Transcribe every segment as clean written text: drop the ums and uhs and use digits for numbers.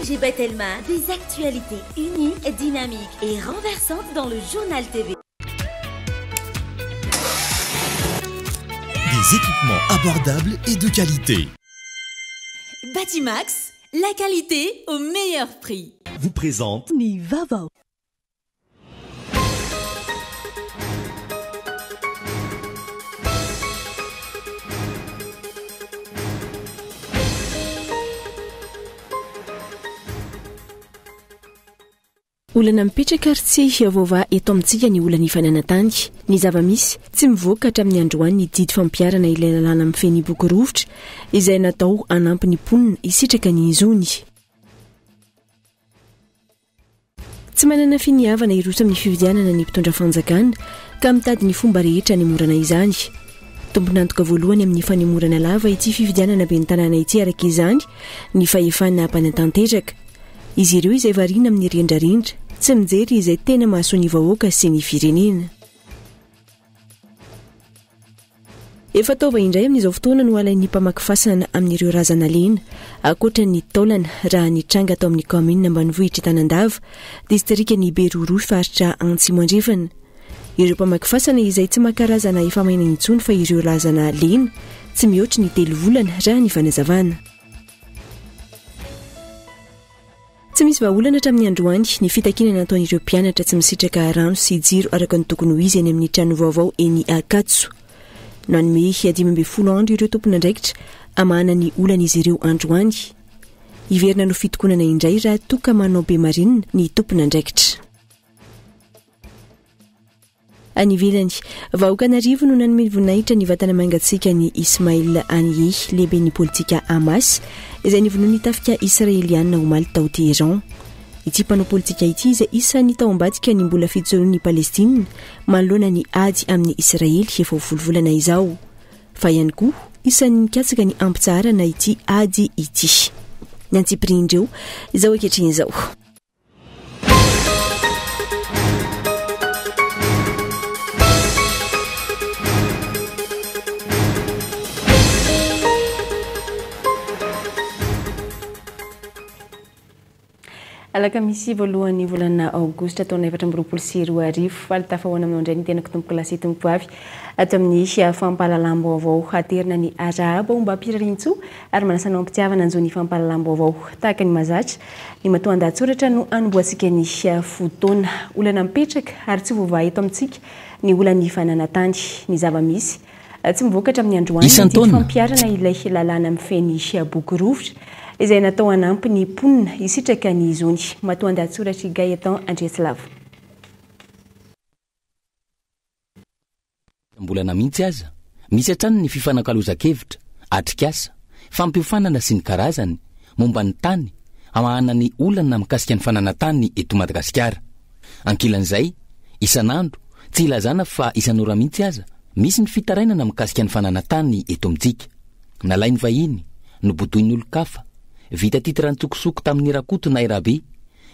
ONG Batelma, des actualités uniques, dynamiques et renversantes dans le Journal TV. Des équipements abordables et de qualité. Batimax, la qualité au meilleur prix. Vous présente Ny vaovao. Olana mipetraka ary tsy voavaha eto amintsika ny olan'ny fananan-tany. Ny zava-misy, tsy mivoaka hatramin'ny androany ny didy fampiharana ilay lalàna mifehy ny boky rovitra izay natao hanampy ny mponina hisitraka ny zony. Tsy manana finiavana hiroso amin'ny fifidianana ny mpitondra fanjakana ka mitady ny fomba rehetra hanemorana izany. Tompon'antoka voalohany amin'ny fanemorana lava ity fifidianana ben'ny tanàna ity araka izany ny fahefana mpanatanteraka. Izy ireo izay variana amin'ny rendrarendra, tsy mijery izay tena mahasoa ny vahoaka sy ny firenena. Efa taova indray amin'izao fotoana no alain'ny mpamaky fasana amin'ireo razana lena, ankoatra ny taolana, raha ny tranga tao amin'ny kaominina ambanivohitr'i Tanandava, distrikan'i Beroroha, faritra Antsimo Andrefana. Ireo mpamaky fasana izay tsy maka razana efa maina intsony fa ireo razana lena, tsy mihoatry ny telo volana, raha ny fanazavana. Tsy misy vahaolana hatramin'ny androany ny fitakiana nataon'ireo mpianatra tsy misitraka rano sy jiro araka ny tokony ho izy eny amin'ny trano vaovao eny Ankatso. Nanome 15 andro ireo tompon'andraikitra hamahana ny olan'izy ireo androany. Hiverina hanao fitokonana indray raha toa ka manao be marinina ny tompon'andraikitra. Any ivelany, vahoaka an'arivo no nanome voninahitra ny vatana mangatsiaka an'i Ismail Haniyeh, lehiben'ny politika Hamas, izay novonoin'ny tafika Israeliana omaly tao Téhéran. Ity mpanao politika ity izay isan'ny tao ambadika ny mbola fijoroan'i Palestina manoloana ny ady amin'i Israely efa ho folo volana izao. Fa ihany koa isan'ny nikatsaka ny hampitsaharana ity ady ity. Ny antsipirian'ireo izao ankehitriny izao. Alakamisy voalohan'ny volana aogositra taona 2024. Faly tafahoana aminao indray ny tenako tompoko lahy sy tompoko vavy ato amin'ny fampahalalam-baovao. Aterina ny arahaba ombam-pirariantsoa ary manasa anao am-pitiavana hanjo ny fampahalalam-baovao. Tahaka ny mahazatra, ny matoandahatsoratra no hanombohantsika ny fotoana. Olana mipetraka ary tsy voavaha eto amintsika ny olan'ny fananantany. Ny zava-misy, tsy mivoaka hatramin'ny androany ny didy Isan-taona, fampiharana ilay lalàna mifehy ny boky rovitra, izay natao hanampy ny mponina hisitraka ny zony. Matoandahatsoratr'i Gaëtan Andriatsilavo. Mbolana mihitsy aza, misy hatrany ny fifanakalozan-kevitra, atrikasa, fampiofanana sy ny karazany, momba ny tany, hamahana ny olana mikasika ny fananan-tany eto Madagasikara. Ankilan'izay, isan'andro, tsy ilazana fa isan'ora mihitsy aza, misy ny fitarainana mikasika ny fananan-tany eto amintsika. Nalain'ny vahiny, nobodoin'olon-kafa, vita titre an-tsokosoko tamin'ny Rakoto na i Rabe,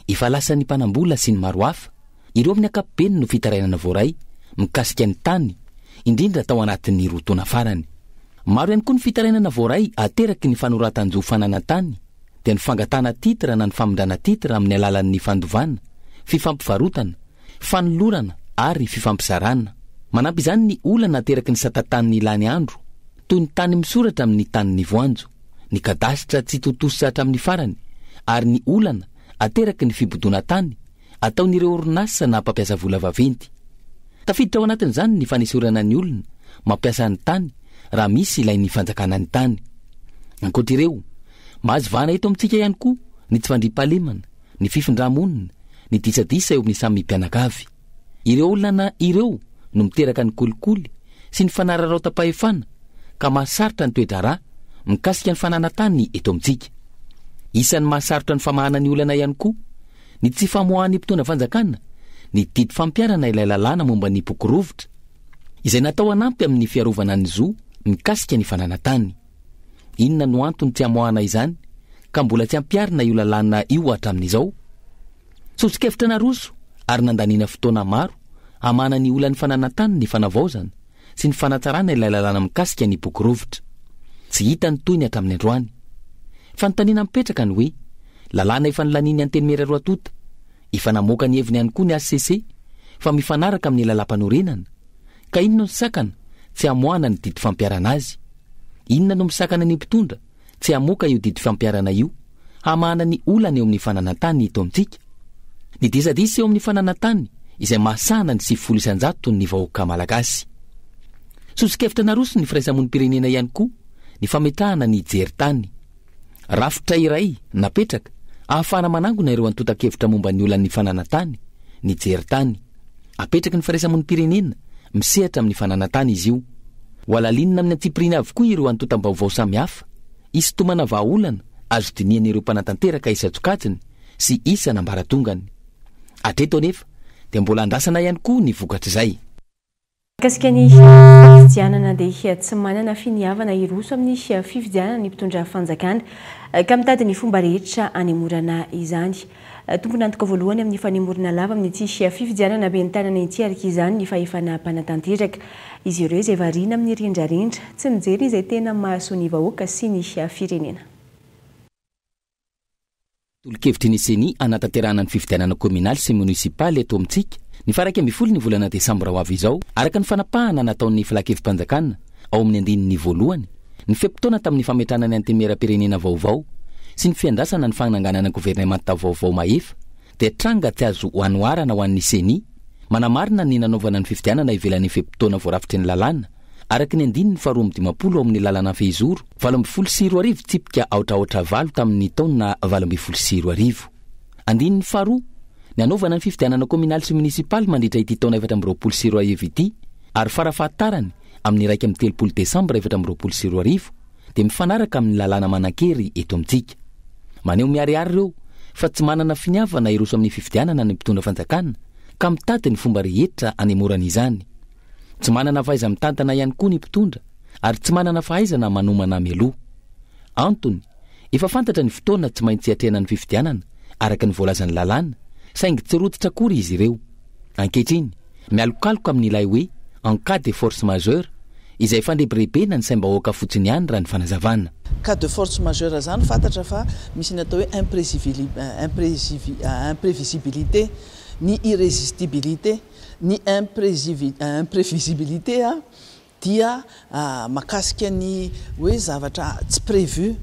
efa lasan'ny mpanam-bola sy ny maro hafa, Ireo amin'ny ankapobeny no fitarainana voaray mikasika ny tany, indrindra tao anatin'ny roa taona farany. Maro ihany koa ny fitarainana voaray ateraky ny fanoratan-jo fananan-tany, dia ny fangatahana titre na ny famindrana titre amin'ny alalan'ny fandovana, fifampivarotana, fanolorana ary fifampizarana. Manampy izany ny olana ateraky ny sata-tany lany andro, toy ny tany misoratra amin'ny tanin'ny voanjo, ny kadasitra tsy tontosa hatramin'ny farany ary ny olana ateraky ny fibodoana tany ataon'ireo orinasa na mpampiasa vola vaventy. Tafiditra ao anatin'izany ny fanesorana ny olona mampiasa ny tany raha misy ilain'ny fanjakana ny tany. Ankoatra ireo, mahazo vahana eto amintsika ihany koa ny tsy fandriampahalemana, ny fifindra-monina, ny disadisa eo amin'ny samy mpianakavy. Ireo olana ireo no miteraka ny kolikoly sy ny fanararaotam-pahefana ka mahasarotra ny toe-draharaha mikasika ny fananan-tany eto amintsika. Isan'ny mahasarotra ny famahana ny olana ihany koa ny tsy famoahan'ny mpitondra fanjakana ny didy fampiharana ilay lalàna momba ny boky rovitra, izay natao hanampy amin'ny fiarovana ny zo mikasika ny fananan-tany. Inona no antony tsy hamoahana izany ka mbola tsy ampiharina io lalàna io hatramin'izao? Soso-kevitra naroso ary nandaniana fotoana maro hamahana ny olan'ny fananan-tany ny fanavaozana sy ny fanatsarana ilay lalàna mikasika ny boky rovitra. Tsy hita ny tohiny hatramin'ny androany. Fanontaniana mipetraka ny hoe, Lalàna efa nolanian'ny Antenimiera roa tonta. Efa namoaka ny heviny ihany koa ny hcc fa mifanaraka amin'ny lalàmpanorenana. Ka inona no sakana tsy hamoahana ny didy fampiharana azy? Inona no misakana ny mpitondra tsy hamoaka io didy fampiharana io hamahana ny olana eo amin'ny fananan-tany eto amintsika? Ny disadisa eo amin'ny fananan-tany izay mahasahana ny 90% ny vahoaka malagasy. Soso-kevitra naroson'ny firaisamonim-pirenena ihany koa ny fametrahana ny jery tany. Rafitra iray napetraka ahafahana manangona ireo antontan-kevitra momba ny olan'ny fananan-tany, ny jery tany. Apetraky ny firaisamonim-pirenena misehatra amin'ny fananan-tany izy io. Ho halalinina amin'ny antsipiriany avokoa ireo antontam-baovao samihafa, hisintomana vahaolana azo dinihan'ireo mpanatanteraka isan-tsokajiny sy isan'ambaratongany. Hatreto anefa dia mbola andrasana ihany koa ny vokatr'izay. Mikasika ny fifidianana dia tsy manana finiavana hiroso amin'ny fifidianana ny mpitondra fanjakana ka mitady ny fomba rehetra hanemorana izany. Tompon'antoka voalohany amin'ny fanemorana lava amin'ity fifidianana ben'ny tanana ity araka izany ny fahefana mpanatanteraka. Izy ireo izay variana amin'ny rendrarendra, tsy mijery izay tena mahasoa ny vahoaka sy ny firenena. Tolo-kevitry ny Ceni hanatanterahana ny fifidianana kaominaly sy monisipaly eto amintsika ny faha 11 ny volana desambra ho avy izao, araka ny fanapahana nataon'ny Filankevi-panjakana ao amin'ny andininy voalohany, ny fe-potoana tamin'ny fametrahana ny Antenimierampirenena vaovao sy ny fiandrasana ny fananganana governemanta vaovao mahefa dia tranga tsy azo anoharana ho an'ny Ceni, manamarina ny nanaovana ny fifidianana ivelan'ny fe-potoana voarafitry ny lalàna, araka ny andininy faha 52 ao amin'ny lalana fehizoro 2018 tsipika aotra aotra valo tamin'ny taona 2018. Andininy faharoa, ny hanaovana ny fifidianana kaominaly sy monisipaly mandritra ity taona 2024 ity ary farafahatarany amin'ny 31 desambra 2024 dia mifanaraka amin'ny lalàna manan-kery eto amintsika. Maneho miharihary ireo fa tsy manana finiavana hiroso amin'ny fifidianana ny mpitondra fanjakana ka mitady ny fomba rehetra hanemorana izany. Tsy manana fahaiza-mitantana ihany koa ny mpitondra ary tsy manana fahaizana manomana mialoha. Antony, efa fantatra ny fotoana tsy maintsy hiatrehana ny fifidianana, araka ny voalazan'ny lalàna, saingy tsy rototra akory izy ireo. Ankehitriny, mialokaloka amin'ilay hoe en cas de force majeure, izay fandrebirebena ny saim-bahoaka fotsiny ihany raha ny fanazavana. Cas de force majeure izany fantatra fa misy ny atao hoe imprévisibilité, ny irrésistibilité. Ny imprévisibilité dia mahakasika ny hoe zavatra tsy prévu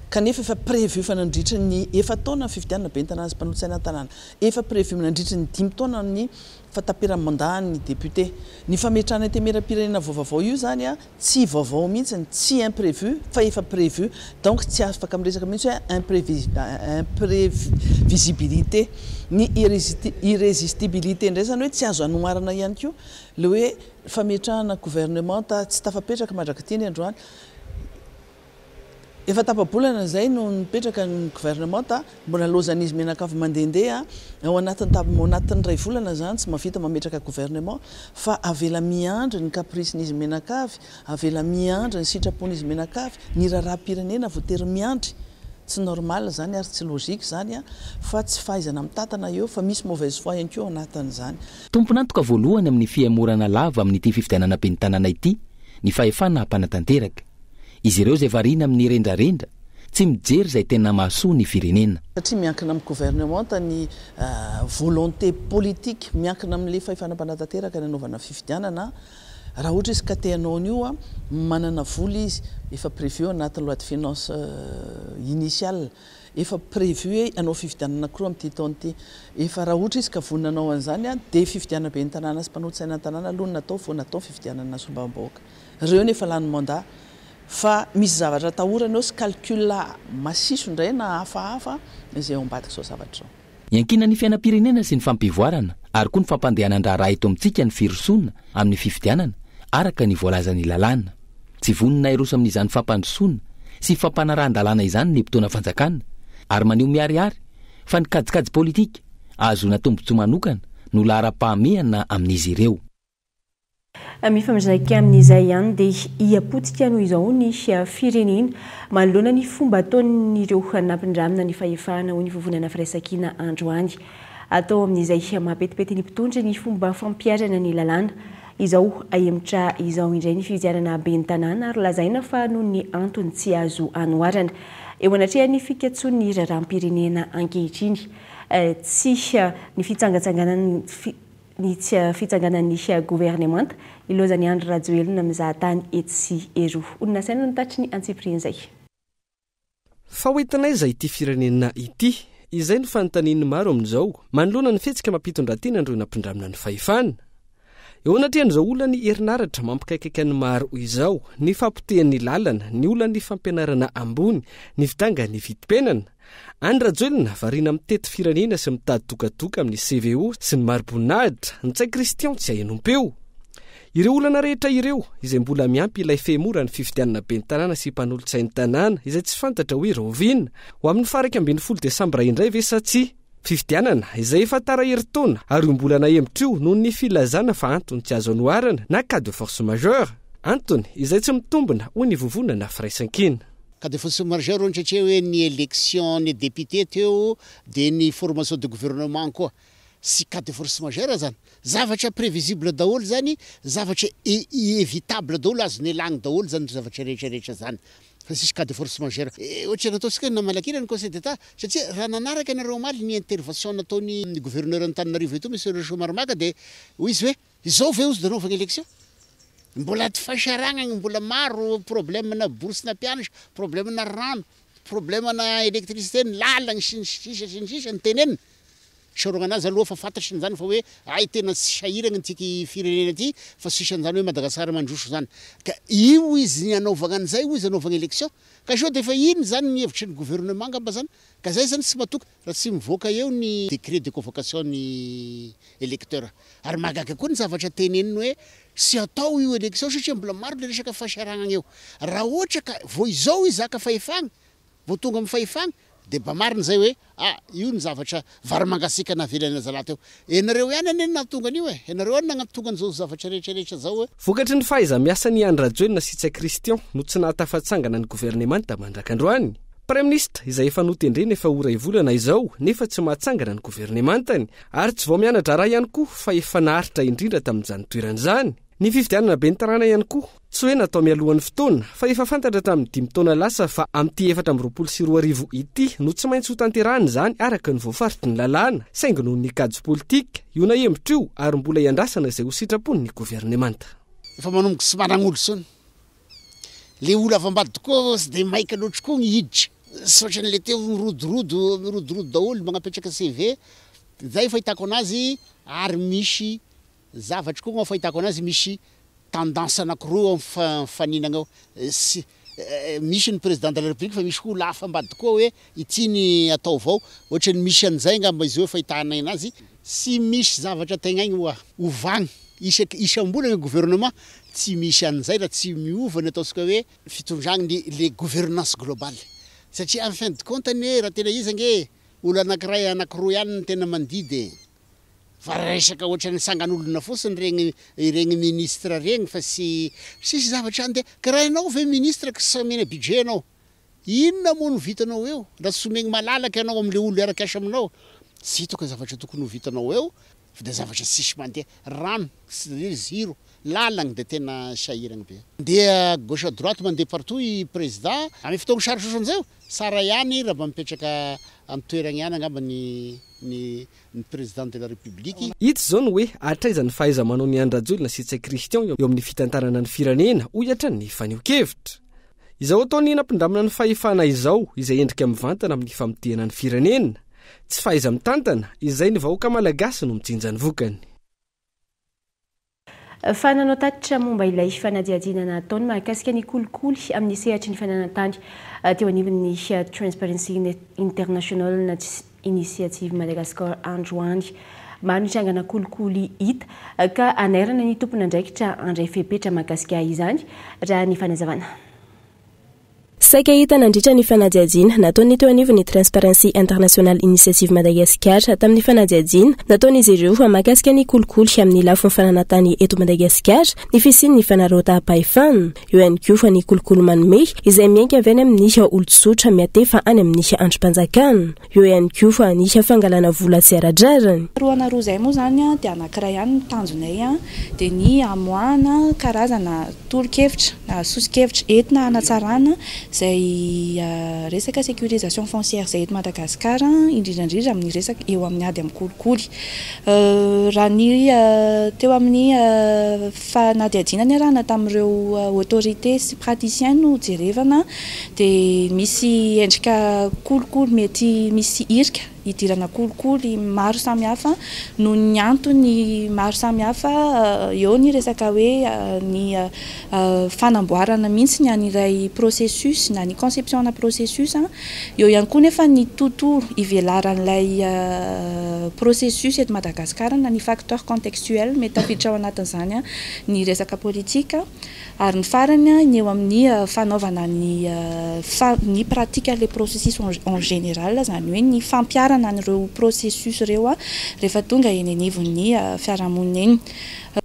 kanefa efa prévu efa nandritra ny efa-taona ny fifidianana ben'ny tanàna sy mpanolotsaina ny tanàna, efa prévu nandritra ny dimy taona ny fahataperan'ny mandat ny député. Ny fametrahana antenimierampirenena vaovao io izany Tsy vaovao mihitsy, tsy imprévu fa efa prévu, donc tsy afaka miresaka mihitsy hoe imprévisibilité. Ny irrésistibilité indray izany hoe tsy azo anoharana ihany koa ilay hoe fametrahana gouvernementa tsy tafapetraka mandrak'ity ny androany. Efa tapa-bolana izay no nipetraka ny gouvernementa, mbola lozan'izy mianakavy mandehandeha ao anatin'ny tap ao anatin'ny iray volana izany tsy mahavita mametraka gouvernement fa avela miandry ny caprice-n'izy mianakavy, avela miandry ny sitrapon'izy mianakavy, ny raharaham-pirenena voatery miandry, tsy normal izany ary tsy logique izany fa tsy fahaizana mitantana eo fa misy mauvaise foi ihany koa ao anatin'izany. Tompon'antoka voalohany amin'ny fihemorana lava amin'ity fifidianana ben'ny tanàna ity ny fahefana mpanatanteraka. Izy ireo izay variana amin'ny rendrarendra, tsy mijery izay tena mahasoa ny firenena. Satria miankina amin'ny gouvernementa ny volonté politique, miankina amin'ilay fahefana mpanatanteraka ny hanaovana fifidianana, raha ohatra izy ka te hanao an'io, manana vola izy, efa prévu ao anatin'ny loi de finance initiale, efa prévu hoe hanao fifidianana anankiroa amin'ity taona ity, efa raha ohatra izy ka vonona hanao an'izany dia fifidianana ben'ny tanàna sy mpanolotsaina ny tanàna aloha no natao vao natao ny fifidianana solombavambahoaka. Reo nefa lany mandat. Fa misy zavatra atahorana eo sy calcul masiso indray na hafahafa izay ao ambadik'izao zavatra izao. Iankinan'ny fiainam-pirenena sy ny fampivoarana ary koa ny fampandehanan-draharaha eto amintsika ny firosoana amin'ny fifidianana araka ny voalazan'ny lalàna. Tsy vonona hiroso amin'izany fampandrosoana sy fampanarahan-dalàna izany ny mpitondra fanjakana ary maneho miharihary fa ny kajikajy politika ahazoana tombontsoa manokana no laharam-pahamehana amin'izy ireo. Mifampizaika amin'izay ihany dia hiha-potika noho izao ny firenena manoloana ny fomba ataon'ireo nampindramina ny fahefana hoy ny Vovonana Firaisankina androany. Atao amin'izay maha-petipety ny mpitondra ny fomba fampiharana ny lalàna. Izao ahemotra izao indray ny fifidianana ben'ny tanàna ary lazaina fa noho ny antony tsy azo anoharana. Eo anatrehan'ny fikatsoan'ny raharaham-pirenena ankehitriny, tsy ny fitsangatsanganan'ny ny tsy fitsanganan'ny governemanta ilaozan'i Andry Rajoelina mizaha tany etsy sy eroa. Olona saina no nitatry ny antsipirian'izay. Fa ho entina aiza ity firenena ity? Izay no fanontanian'ny maro amin'izao, manoloana ny fihetsika mampitondra-tena an'ireo nampindramina ny fahefana. Eo anatrehan'izao olan'ny herinaratra mampikaikaika ny maro izao, ny fahapotehan'ny lalana, ny olan'ny fampianarana ambony, ny fidangan'ny vidim-piainana. Andry Rajoelina variana mitety firenena sy mitady dokadoka amin'ny CVO sy ny mari-boninahitra, Ntsay Christian tsy ahenoam-peo. Ireo olana rehetra ireo, izay mbola miampy ilay fehemoran'ny fifidianana ben'ny tanàna sy mpanolotsain'ny tanàna, izay tsy fantatra hoe rahoviana, ho amin'ny faha 11 desambra indray ve sa tsia? Fifidianana, izay efa tara herintaona ary io mbola nahemotra io noho ny filazana fa antony tsy azo anoharana na cas de force majeure. Antony, izay tsy mitombina, hoy ny vovonana Firaisankina. Cas de force majeure hono satria hoe ny élection ny député teo dia ny formation de gouvernement koa. Tsy cas de force majeure zany. Zavatra prévisible daholo zany, zavatra évitable daholo, azo nelagny daholo zany zavatra rehetra rehetra zany. Fa tsisy cas de force majeure. Ohatra nataontsika hoe namalakira ny conseil d'Etat satria raha nanaraka ianareo omaly ny intervention nataon'ny gouverneur Antananarivo eto Monsieur Rasoamaromaka dia hoy izy hoe izao ve ozy dia anaovagna élection? Mbola faisaragnana, mbola maro problème na bourse na mpianatra, problème na rano, problème na électricité, ny lalagna sy ny sisa sy ny sisa ny tenenina. Isaoragna anazy aloha fa fantatry ny zany fa hoe hay tena tsy sahiragna ity firenena ity fa sisa an'izany hoe Madagascar mandroso zany. Ka io izy ny anaovagna an'izay hoy izy anaovagna élection. Ka sao dia efa iny zany ny hevitry ny gouvernement angamba zany. Ka zay zany tsy matoky raha tsy mivoaka eo ny décret de convocation ny électeur. Ary mahagaga koa ny zavatra teneniny hoe tsy atao io élection satria mbola maro le resaka fahasaragnana eo. Raha ohatra ka vao izao izy haka fahefagna Vao tonga amin'ny fahefana dia mba marina izay hoe ah io ny zavatra vary mangasiaka navelan'ilay zalahy teo. Ianareo ihany anie no nahatonga an'io e! Ianareo ihany nahatonga an'izao zavatra rehetra rehetra izao e! Vokatry ny fahaiza-miasan'i Andry Rajoelina sy Ntsay Christian no tsy nahatafatsangana ny governemanta mandrak'androany. Praiminisitra izay efa notendrena efa ho iray volana izao nefa tsy mahatsangana ny governemantany ary tsy vao miana-draharaha ihany koa fa efa naharitra indrindra tamin'izany toerana izany. Ny fifidianana ben'ny tanàna ihany koa, tsy hoe natao mialohan'ny fotoana, fa efa fantatra tamin'ny dimy taona lasa fa amin'ity 2024 ity no tsy maintsy hotanterahina izany araka ny voafaritry ny lalàna, saingy noho ny kajy politika, io nahemotra io ary mbola iandrasana izay ho sitrapon'ny governemanta. Efa manomboka tsy managna olo tsony le olo avy ambadika koa tsy de maika loatry koa ny hiditra tsy ohatran'ny le teo mirodorodo mirodorodo daholo magnapetraka CV zay fahitako anazy ary misy Zavatry koa moa fahitako anazy misy tendance anakiroa ao mifaninagna ao, sy misy ny président de la république fa misy koa olo hafa ambadiky koa hoe ity ny atao vao, ohatrany misy an'izay angamba izy io fahitanay anazy, tsy misy zavatra tegnaigny oa ovagny isaky isam-bolagna gouvernement, tsy misy an'izay raha tsy miova ny ataontsika hoe fitondragny ny le gouvernance globale, satria en fin de compte anie raha tena izy ange olo anakiray anakiroa ihany no tena mandidy e. Fa resaka ohatran'ny sangan'olona fotsiny regny iregny ministre regny fa tsy tsisy zavatra andeha ka raha ianao ve ministre ka tsy omena budget ianao inona moa no vitanao eo raha tsy omegny malalaka ianao amle olo hiara kiasa aminao tsy hitako ny zavatra tokony ho vitanao eo fa de zavatra tsisy mandeha rano sy ziro lalagny de tena sahiragny be mandeha gauche à droite mandeha partout i président amy fotoagny sarotra ohatran'izay tsara ihany raha mba mipetraka amy toeragny ihany angamba ny ny ny président de la république. Hita izao ny hoe hatraiza ny fahaiza-manaon'i Andry Rajoelina sy Ntsay Christian eo amin'ny fitantanana ny firenena, hoy hatrany ny fanehoan-kevitra. Izao ataon'ny nampindramina ny fahefana izao, izay endrika mivantana amin'ny famotehana ny firenena. Tsy fahaiza-mitantana, izay ny vahoaka malagasy no mijinja ny vokany. Fa nanao tatitra momba ilay fanadihadiana nataony mahakasika ny kolikoly amin'ny sehatry ny fananan-tany teo anivon'ny Transparency International Initiative Madagascar androany. Maro ny trangana kolikoly hita ka hanairana ny tompon'andraikitra handray fepetra mahakasika izany, raha ny fanazavana. Saika hita nandritra ny fanadihadiana nataon'ny teo anivon'ny Transparency International Initiative Madagascar tamin'ny fanadihadiana nataon'izy ireo mahakasika ny kolikoly amin'ny lafiny fananantany eto Madagasikara ny fisian'ny fanararaotam-pahefana. Eo ihany koa ny kolikoly manome izay miainga avy any amin'ny olon-tsotra miatefa any amin'ny andrim-panjakana. Eo ihany koa ny fangalana vola tsy ara-drariny. Roa na roa izay moa izany dia anankiray ihany ny tanjonay dia ny hamoahana karazana tolo-kevitra na soso-kevitra entina hanatsarana Izay resaka sécurisation foncière izay eto Madagasikara, indrindra indrindra amin'ny resaka eo amin'ny ady amin'ny kolikoly. Raha ny teo amin'ny fanadihadiana niarahana tamin'ireo autorités sy praticiens no jerevana dia misy endrika kolikoly mety misy hirika hidirana kolikoly maro samihafa noho ny antony maro samihafa, eo ny resaka hoe ny fanamboarana mihitsy ny an'ilay processus na ny conception ana processus, eo ihany koa nefa ny tontolo ivelaran'ilay processus eto Madagasikara na ny facteur contextuel mety tafiditra ao anatin'izany ny resaka politika. Ary ny farany, ny eo amin'ny fanaovana ny ny pratique an'ilay processus en général, izany hoe ny fampiharana an'ireo processus ireo rehefa tonga eny anivon'ny fiarahamonina eny.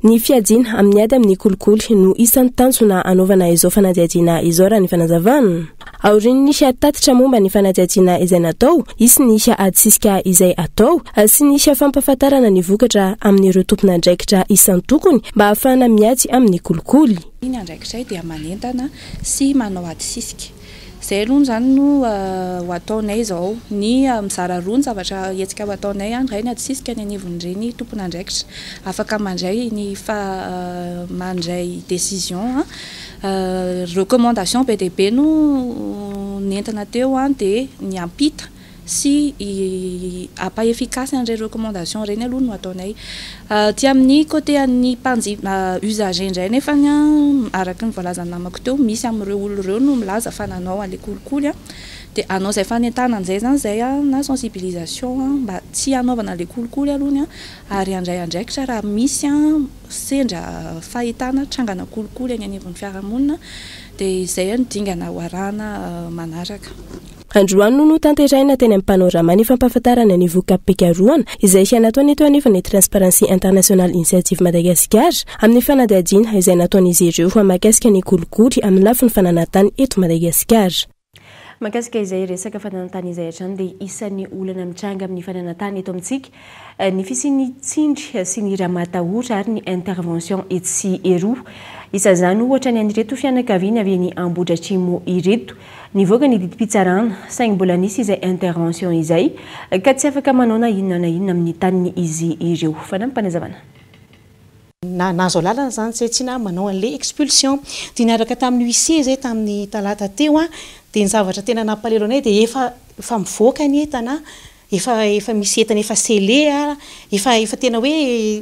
Ny fiadiana amin'ny ady amin'ny kolikoly no isan'ny tanjona hanaovana izao fanadihadiana izao raha ny fanazavana. Aorian'ny tatitra momba ny fanadihadiana izay natao, hisy ny adisisika izay atao sy ny fampahafantarana ny vokatra amin'ireo tompon'andraikitra isan-tokony mba hahafahana miady amin'ny kolikoly. Ny andraikitray dia manentana sy manao adisisika. Izay aloha izany no ho ataonay izao. Ny mizara roa ny zavatra hetsika ho ataonay, ny iray ny adisisika any anivon'ireny tompon'andraikitra afaka mandray ny mandray décision. Recommandation be dia be no nentina teo dia ny hampita sy hampa efficace an'ireny recommandation ireny aloha no ataonay. Aty amin'ny côté an'ny mpanjifa usager indray nefany araka ny voalazan'ny namako teo misy amin'ireo olona ireo no milaza fa nanao an'ilay kolikoly dia hanao izay fanentanana izay izany izay na sensibilisation mba tsy hanaovana an'ilay kolikoly aloha ary handray andraikitra raha misy sendra fahitana trangana kolikoly eny anivon'ny fiarahamonina dia izay no dingana ho arahana manaraka. Androany no notanterahina teny amin'ny Panorama ny fampahafantarana ny voka-pikarohana izay nataon'ny teo anivon'ny Transparency International Initiative Madagascar amin'ny fanadihadiana izay nataon'izy ireo mahakasika ny kolikoly amin'ny lafiny fananantany eto Madagasikara. Mahakasika izay resaka fananantany izay hatrany dia isan'ny olana mitranga amin'ny fananantany eto amintsika ny fisian'ny tsindry sy ny ramatahora ary ny intervention etsy sy eroa. Isan'izany ohatra ny an'ireto fianakaviana avy eny Ambohidratrimo ireto. Nivoaka ny didim-pitsarana saingy mbola nisy izay intervention izay ka tsy afaka manao na inona na inona amin'ny taniny izy ireo. Fanampim-panazavana. Na nahazo alalana izany izay tsy na manao an'ilay expulsion. Dia niaraka tamin'ny huissier izay tamin'ny talata teo an, dia ny zavatra tena nampalahelo anay dia efa efa mivoaka ny entana, efa efa misy entana efa scellé ara, efa efa tena hoe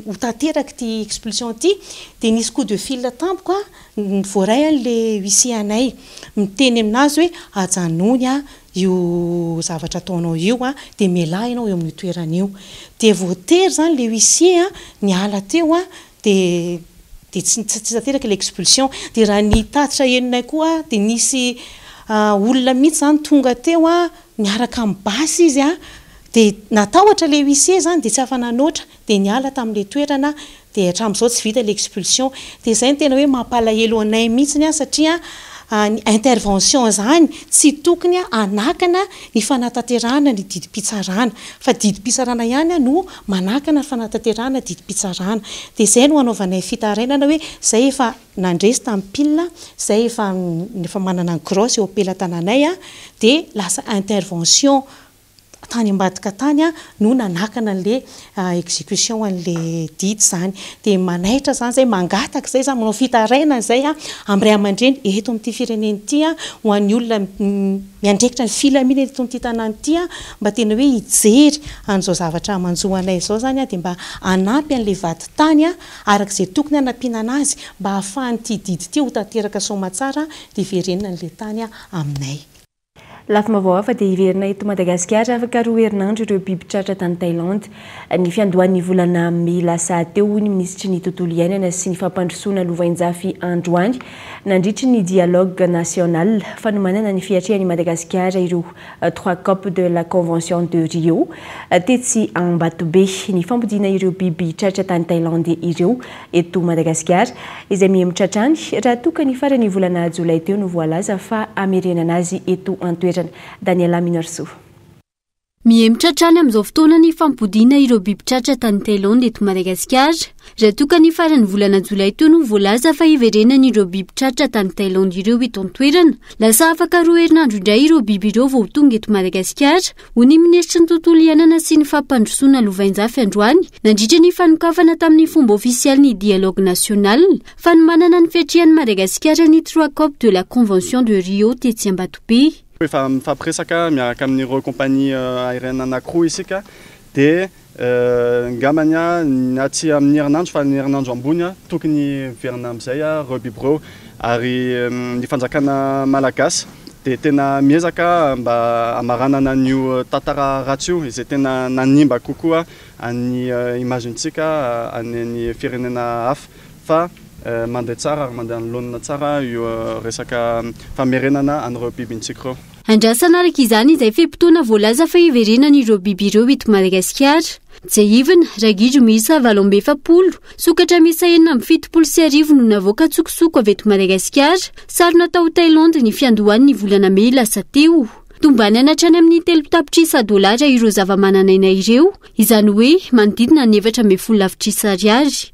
ho tanteraka ity expulsion ity, dia nisy coup de fil tampoka voaray an'ilay huissier anay miteny aminazy hoe ajanony an io zavatra ataonao io an, dia mialà ianao eo amin'io toerana io. Dia voatery izany ilay huissier an, niala teo an, dia dia tsy tsy tanteraka ilay expulsion. Dia raha ny tatitra henonay koa dia nisy olona mihitsy izany tonga teo an, niaraka amin'ny basy izy an, dia natahotra ilay huissier izany dia tsy afa-nanoatra, dia niala tamin'ilay toerana, dia hatramin'izao tsy vita ilay expulsion. Dia izay no tena hoe mampalahelo anay mihitsiny an, satria ny intervention izany tsy tokony hanakana ny fanatanterahana ny didim-pitsarana, fa didim-pitsarana ihany no manakana ny fanatanterahana didim-pitsarana. Dia izay no hanaovanay fitarainana hoe izay efa nandresy tamin'ny pile, izay efa efa manana ny crosse eo am-pelatananay dia lasa intervention tany ambadika tany no nanakana an'le execution an'le didy izany. Dia manaitra izany izay, mangataka izay izany, manao fitarainana izay amin'ny ray aman-dreny eto amin'ity firenena ity ho an'ny olona miandraikitra ny filaminana eto amin'ity tanàna ity mba tena hoe hijery an'izao zavatra manjo anay izao izany dia mba hanampy an'ilay vadintany araka izay tokony hanampiana an'azy mba hahafahan'ity didy ity ho tanteraka soamatsara dia hiverenana an'ilay tany aminay. Lafim-baovao hafa dia hiverina eto Madagasikara afaka roa herinandro ireo biby tratra tany Thaïlande. Ny fiandohan'ny volana mey lasa teo, hoy ny minisitry ny Tontolo iainana sy ny fampandrosoana lovainjafy androany nandritry ny Dialogue national fanomanana ny fiatrehan'i Madagasikara ireo trois cop de la convention de Rio tetsy Ambatobe. Ny fampodiana ireo biby tratra tany Thaïlande ireo eto Madagasikara, izay mihemotra hatrany, raha toa ka ny faran'ny volana jolay teo no voalaza fa hamerenana azy eto an-toerana. Daniela Minarsoa. Mihemotra hatrany amin'izao fotoana ny fampodiana ireo biby tratra tany Thaïlande eto Madagasikara. Raha toa ka ny faran'ny volana jolay teo no voalaza fa hiverenan'ireo biby tratra tany Thaïlande ireo eto an-toerana. Lasa afaka 2 herinandro indray ireo biby ireo vao ho tonga eto Madagasikara, hoy ny minisitry ny tontolo iainana sy ny fampandrosoana lovainjafy androany nandritra ny fanokafana tamin'ny fomba ofisialy ny Dialogue national fanomanana ny fiatrehan'i Madagasikara ny 3 COP de la Convention de Rio tetsy Ambatobe. Efa mifampiresaka miaraka amin'ireo compagnie aérienne anankiroa isika dia angambany na tsy amin'ny herinandro fa ny herinandro ambony tokony miverina amin'izay ireo biby ireo ary ny fanjakana malagasy dia tena miezaka mba hamaranana an'io tantara ratsy io izay tena nanimba kokoa an'ny image-ntsika any ny firenena hafa fa mandeha tsara ary mandeha any laonina tsara io resaka famerenana an'ireo bibintsika ireo. Andrasana araka izany izay fe-potoana voalaza fa hiverenan'ireo biby ireo eto Madagasikara. Tsiahivina, ragidro miisa 48, sokatra miisa 1076 no navoaka an-tsokosoko avy eto Madagasikara, sarona tao Thaïlande ny fiandohan'ny volana mey lasa teo. Tombanana hatrany amin'ny 3 tapitrisa dolara ireo zava-manan'aina ireo, izany hoe manodidina ny 14 lavitrisa ariary.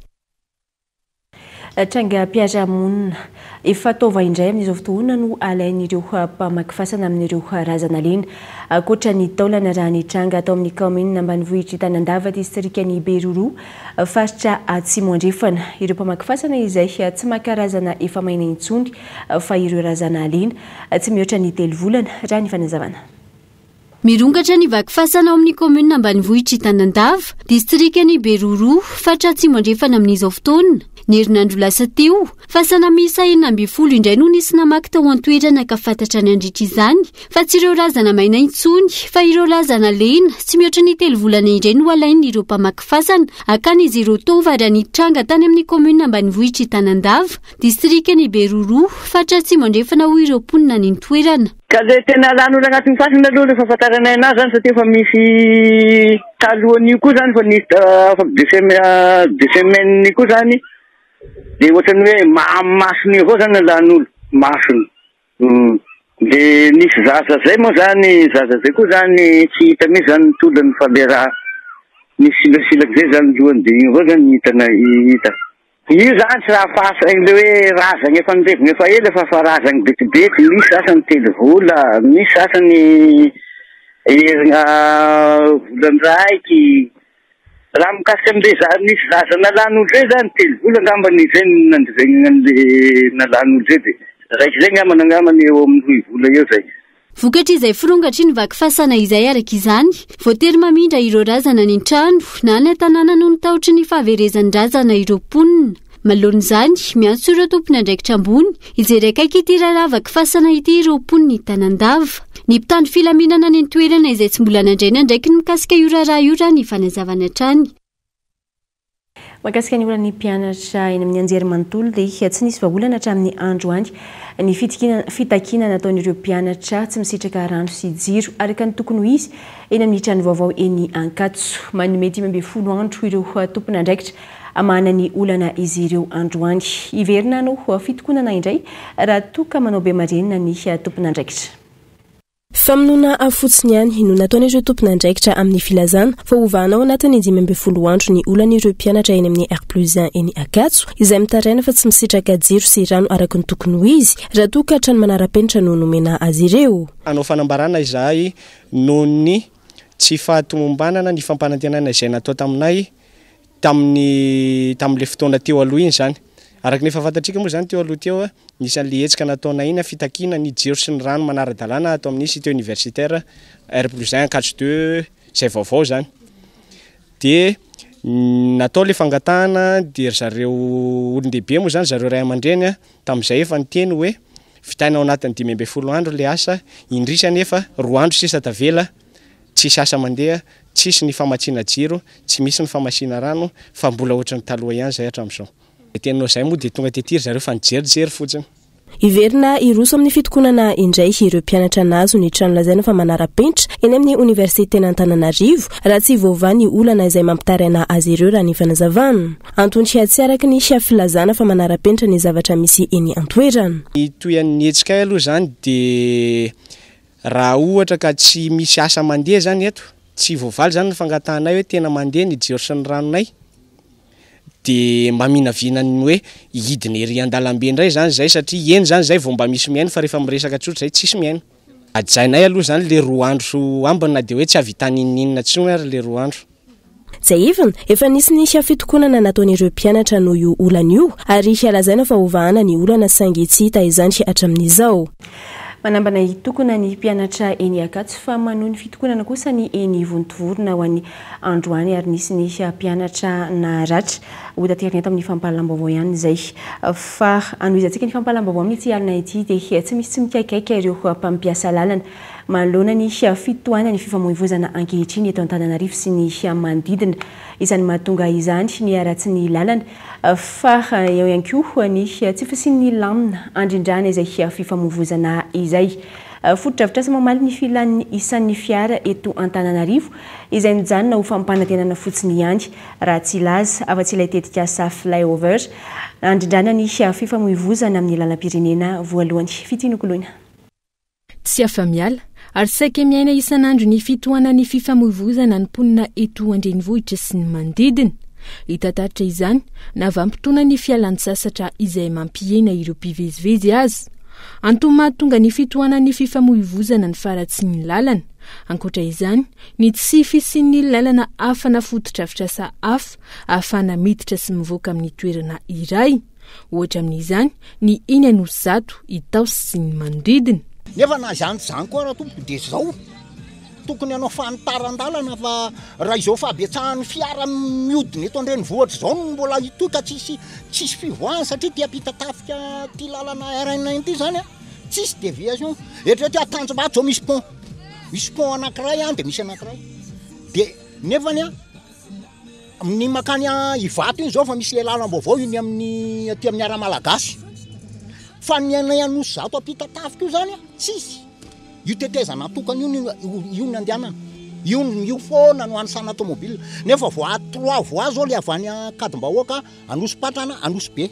Trangam-piarahamonina efa taova indray amin'izao fotoana no alain'ireo mpamaky fasana amin'ireo razana lena. Ankoatra ny taolana raha ny tranga atao amin'ny kaominina ambanivohitr'i Tanandava, distrikan'i Beroroha, faritra Atsimo Andrefana. Ireo mpamaky fasana izay tsy maka razana efa maina intsony fa ireo razana lena tsy mihoatra ny 3 volana, raha ny fanazavana. Mirongatra ny vaky fasana ao amin'ny kaominina ambanivohitr'i Tanandava, distrikan'i Beroroha, faritra Atsimo Andrefana amin'izao fotoana. Ny herinandro lasa teo, fasana miisa 16 indray no nisy namaky tao an-toerana ka fantatra nandritra izany fa tsy ireo razana maina intsony fa ireo razana lena tsy mihoatra ny 3 volana indray no alain'ireo mpamaky fasana hakan'izy ireo taova raha nitranga tany amin'ny kaominina ambanivohitr'i Tanandava, distrikan'i Beroroha, faritra Atsimo Andrefana hoy ireo mponina any an-toerana. Ka le tena alan'olo agnatin'ny fasana aloha le fahafantaranay anazy zany satria efa misy talohan'io koa zany efa nisy afaka deux semaines deux semaines koa zany de ohatran'ny hoe masony io avao zany alan'olo masony de nisy zaza zay moa zany zaza zay koa zany tsy hita mihitsy zany ny tolany fa le raha nisy silasilaka zay zany lohany de iny avao zany ny hitanay hita. Io zany tsy raha fasa le hoe razagna efa nilevina efa ela fa fa razagna betibety, misy sasany 3 vola, misy sasany herigna volan-draiky. Raha mikasika amle nisy zaza nalan'olo zay zany 3 vola angambany zay no nandevegnana anle nalan'olo zay de raiky zay angambany angambany eo amin'ny 2 vola eo zay. Vokatr'izay firongatry ny vaky fasana izay araka izany, voatery mamindra ireo razana any an-trano na any an-tanàna noho ny tahotry ny fahaverezan'ny razana ireo mponina. Manoloana izany, miantso ireo tompon'andraikitra ambony hijery akaiky ity raharaha vaky fasana ity ireo mponin'i Tanandava. Ny mpitandro filaminana any an-toerana izay tsy mbola nandray ny andraikiny mikasika io raharaha io raha ny fanazavana hatrany. Mahakasika ny olan'ny mpianatra eny amin'ny anjerimanontolo dia tsy nisy vahaolana hatramin'ny androany ny fitakiana nataon'ireo mpianatra tsy misitraka rano sy jiro araka ny tokony ho izy eny amin'ny trano vaovao eny Ankatso. Manome 15 andro ireo tompon'andraikitra hamahana ny olana izy ireo androany. Hiverina hanao fitokonana indray raha toa ka manao be marenina ny tompon'andraikitra. Famonoana afo fotsiny ihany no nataon'ireo tompon'andraikitra amin'ny filazana fa hovahana ao anatin'ny 15 andro ny olan'ireo mpianatra eny amin'ny R plus 1 eny Ankatso izay mitaraina fa tsy misitraka jiro sy rano araka ny tokony ho izy raha toa ka trano manara-penitra no nomena azy ireo. Hanao fanambarana izahay noho ny tsy fahatomombanana ny fampanantenana izay natao taminay tamin'ny tamin'ilay fotoana teo aloha iny izany. Araka ny efa fantatsika moa izany teo aloha teo, nisy an'ilay hetsika nataonay iny fitakiana ny jiro sy ny rano manara-dalàna ato amin'ny cité universitaire R plus 1 Ankatso 2 izay vaovao izany. Dia natao ilay fangatahana dia ry zareo olon-dehibe moa izany, zareo ray aman-dreny tamin'izay efa niteny hoe vitaina ao anatin'ny 15 andro ilay asa, indrisy anefa 2 andro sisa tavela Tsisy asa mandeha, tsisy ny famatsiana jiro, tsy misy ny famasiana rano fa mbola ohatran'ny taloha ihany izay hatramin'izao. Izay teninao izay moa dia tonga tety ry zareo fa nijerijery fotsiny. Hiverina hiroso amin'ny fitokonana indray ireo mpianatra nahazo ny trano lazaina fa manara-penitra eny amin'ny oniversiten'Antananarivo raha tsy voavaha ny olana izay mampitaraina azy ireo raha ny fanazavana. Antony tsy araka ny filazana fa manara-penitra ny zavatra misy eny an-toerana. Ny tohian'ny hetsikay aloha izany dia Raha ohatra ka tsy misy asa mandeha zany eto Tsy voavaly izany ny fangatahanay hoe tena mandeha ny jiro sy ny ranonay. Dia mba minavina ny hoe hidina ery an-dalambe indray izany izay satria eny izany izay vao mba misy mihaino fa rehefa miresaka tsotra izay tsisy mihaino. Hajainay aloha izany le roa andro ambiny na dia hoe tsy hahavita n'inon'inona intsony ary le roa andro. Tsiahivina, efa nisy ny fitokonana nataon'ireo mpianatra noho io olana io ary lazaina fa hovahana ny olana saingy tsy hita izany hatramin'izao. Manambana hitokona ny mpianatra eny Ankatso fa manohy ny fitokonana kosa ny eny Vontovorona ho an'ny androany ary nisy ny mpianatra naratra. Hotaterina eto amin'ny fampahalalam-baovao ihany izay. Fa hanohizantsika ny fampahalalam-baovao amin'ity alina ity dia tsy misy tsy mikaikaika ireo mpampiasa lalana manoloana ny fitohanan'ny fifamoivoizana ankehitriny eto Antananarivo sy ny manodidina. Isan'ny mahatonga izany ny haratsin'ny lalana fa eo ihany koa ny tsy fisian'ny lamina handrindrana izay fifamoivoizana izay. Fotodrafitrasa mamaly ny filan'ny isan'ny fiara eto Antananarivo izay nijanona ho fampanantenana fotsiny ihany raha tsy hilaza afa-tsy ilay tetikasa Flyover handrindrana ny fifamoivozana amin'ny lalam-pirenena voalohany. Fitia nokoloina. Tsy afa-miala ary saika miaina isan'andro ny fitohanan'ny fifamoivozana ny mponina eto an-drenivohitra sy ny manodidina. Hita taratra izany na vanim-potoanan'ny fialan-tsasatra izay mampihena ireo mpivezivezy aza. Antony mahatonga ny fitohanan'ny fifamoivozana ny faharatsian'ny lalana. Ankoatra izany, ny tsy fisian'ny lalana hafa na fotodrafitrasa hafa ahafahana miditra sy mivoaka amin'ny toerana iray. Ohatra amin'izany ny eny Anosizato, Itaosy sy ny manodidina. Nefa na izany tsy izany koa ra tompoko dia izao, tokony hanao fanitaran-dalana fa raha izao fahabetsahan'ny fiara mihodina eto an-drenivohitra izao no mbola hitohy ka tsisy tsisy fivoahana satria ity Ampitatafika ity lalana RN ity izany an, tsisy déviation, eritrereto hoe Tanjombato izao misy pont, misy pont anankiray an dia misy anankiray, dia nefany an Ny mankany Ivato iny zao efa misy le lalam-baovao iny amin'ny aty amin'ny Ara-malagasy. Fa ny anay Anosizato Ampitatafika io zany tsisy. Io tetezana tokana io no io no andehanana. Io io foana no anisana tomobile. Nefa voie trois voies zao le avy any Ankadimbahoaka, Anosipatrana, Anosibe.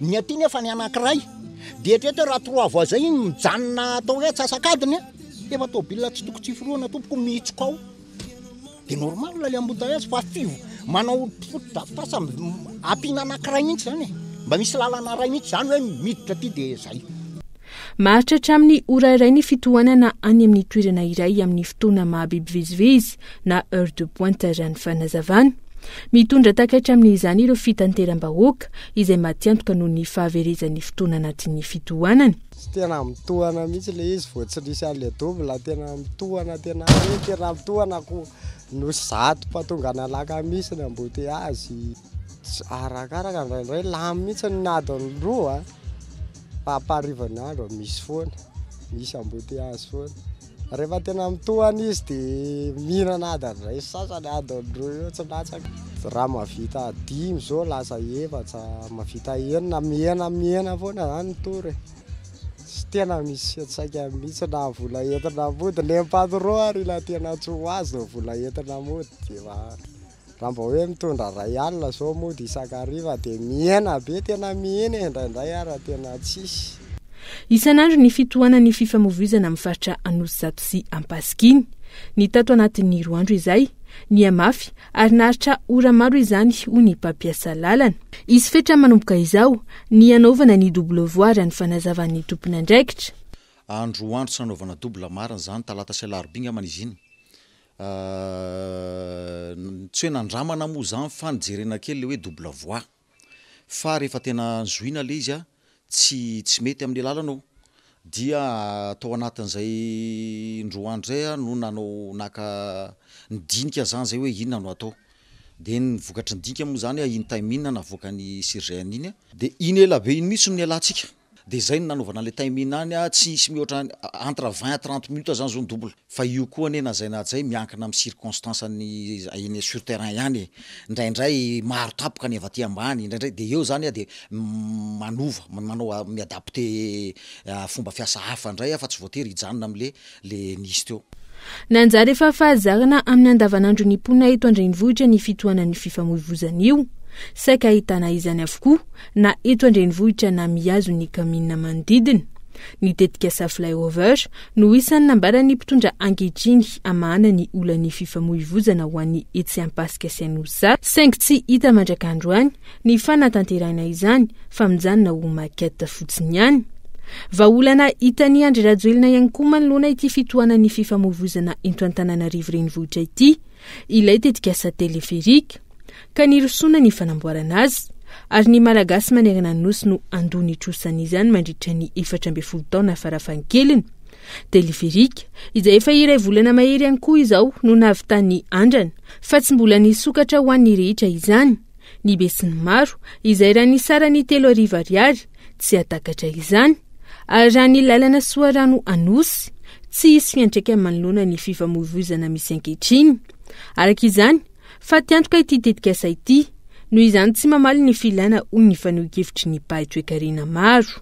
Ny aty nefa ny anankiray. Dia eritrereto hoe raha trois voies zay iny mijanona atao hoe antsasak'adiny, efa tôbila tsy tokony tsy forohana tompoko mihitsoka ao. Dia normal le embouteillage fa fivo manao fotodrafitrasa ampiana anankiray mihitsy zany e, mba misy lalana iray mihitsy zany hoe miditra aty dia zay. Maharitra hatramin'ny ora iray ny fitohanana any amin'ny toerana iray amin'ny fotoana maha be mpivezivezy na heure de pointe raha ny fanazavana. Mitondra takaitra amin'izany ireo fitanteram-bahoaka izay matiantoka noho ny fahaverezan'ny fotoana anatin'ny fitohanana. Tsy tena mitohana mihitsy ilay izy vao tsy nisy an'ilay double, tena mitohana tena hoe tena mitohana ko Anosizato fa tonga any Alakamisy ny embouteillage, arakaraka indraindray lany mihitsy ny adiny roa fa ampaharivan'ny andro misy foana, misy embouteillage foana. Rehefa tena mitohana izy dia mihinana adiny iray sy sasany, adiny roa eo tsy latsaka. Raha mahavita dimy izao lasa efatra, mahavita enina, mihena mihena foana izany ny tour e. Tsy tena misy fiantraikany mihitsy na vola entina mody, le patron ary ilay tena tsy ho azo ny vola entina mody dia efa Raha mba hoe mitondra ray alina zao mody isan-kariva dia mihena be, tena mihena e, indraindray ara tena tsisy. Isan'andro ny fitohanan'ny fifamoivoizana amin'ny faritra Anosizato sy Ampasika iny. Ny tato anatin'ny roa andro izay, nihamafy ary naharitra ora maro izany hoy ny mpampiasa lalana. Hisy fetra manomboka izao ny hanaovana ny double voie raha ny fanazavan'ny tompon'andraikitra. Andro ho andro tsy nanaovana double marina izany, talata sy alarobia angambany izy iny. Tsy hoe nandramana moa izany fa nijerena kely ilay hoe double voie. Fa rehefa tena zohiana ilay izy tsy tsy mety amin'ilay lalana ao. Dia tao anatin'izay indroa andro izay aho no nanao naka nidinika izany izay hoe inona no atao. Dia ny vokatry ny dinika moa izany iny time-in navoakan'ny CIRGN iny. Dia iny ela be iny mihitsy no nialantsika. Dia izay no nanaovana an'ilay timing any, tsy hisy mihoatra ny entre 20 à 30 minutes zany zao ny double. Fa io koa anie na zay na jay miankina amin'ny circonstance ny eny sur terrain ihany e. Indraindray maro tampoka ny avy aty ambany, indraindray dia eo zany dia manova, manao mi-adapter fomba fiasa hafa indray fa tsy voatery hijanona amin'le le nisy teo. Nanjary efa fahazarana amin'ny andavanandron'ny mponina eto an-drenivohitra ny fitohanan'ny fifamoivozana io. Saika ahitana izany avokoa na eto an-drenivohitra na mihazo ny kaominina manodidina. Ny tetikasa Flyover no isan'ny nambaran'ny mpitondra ankehitriny hamahana ny olan'ny fifamoivozana ho an'ny etsy Ampasika sy Anosizato, saingy tsy hita mandrak'androany ny fanatanterahina izany fa mijanona ho maquette fotsiny ihany. Vahaolana hitan'i Andry Rajoelina ihany koa manoloana ity fitohanan'ny fifamoivozana eto Antananarivo Renivohitra ity ilay tetikasa téléphérique. ka nirosoana ny fanamboarana azy, ary ny Malagasy manerana ny Nosy no handoa ny trosan'izany mandritra ny 14 taona farafahakeliny. Téléphérique, izay efa iray volana mahery ihany koa izao no nahavitan'ny andrana, fa tsy mbola nisokatra ho an'ny rehetra izany. Ny besinimaro, izay raha ny sarany 3000 ariary, tsy hahatakatra izany. Ary raha ny lalana Soarano Anosy, tsy hisy fiantraikany manoloana ny fifamoivoizana misy ankehitriny. Araka izany, Fatiantoka ity tetikasa ity, noho izany tsy mamaly ny filana hoy ny fanehoan-kevitry ny mpahay toekarena maro.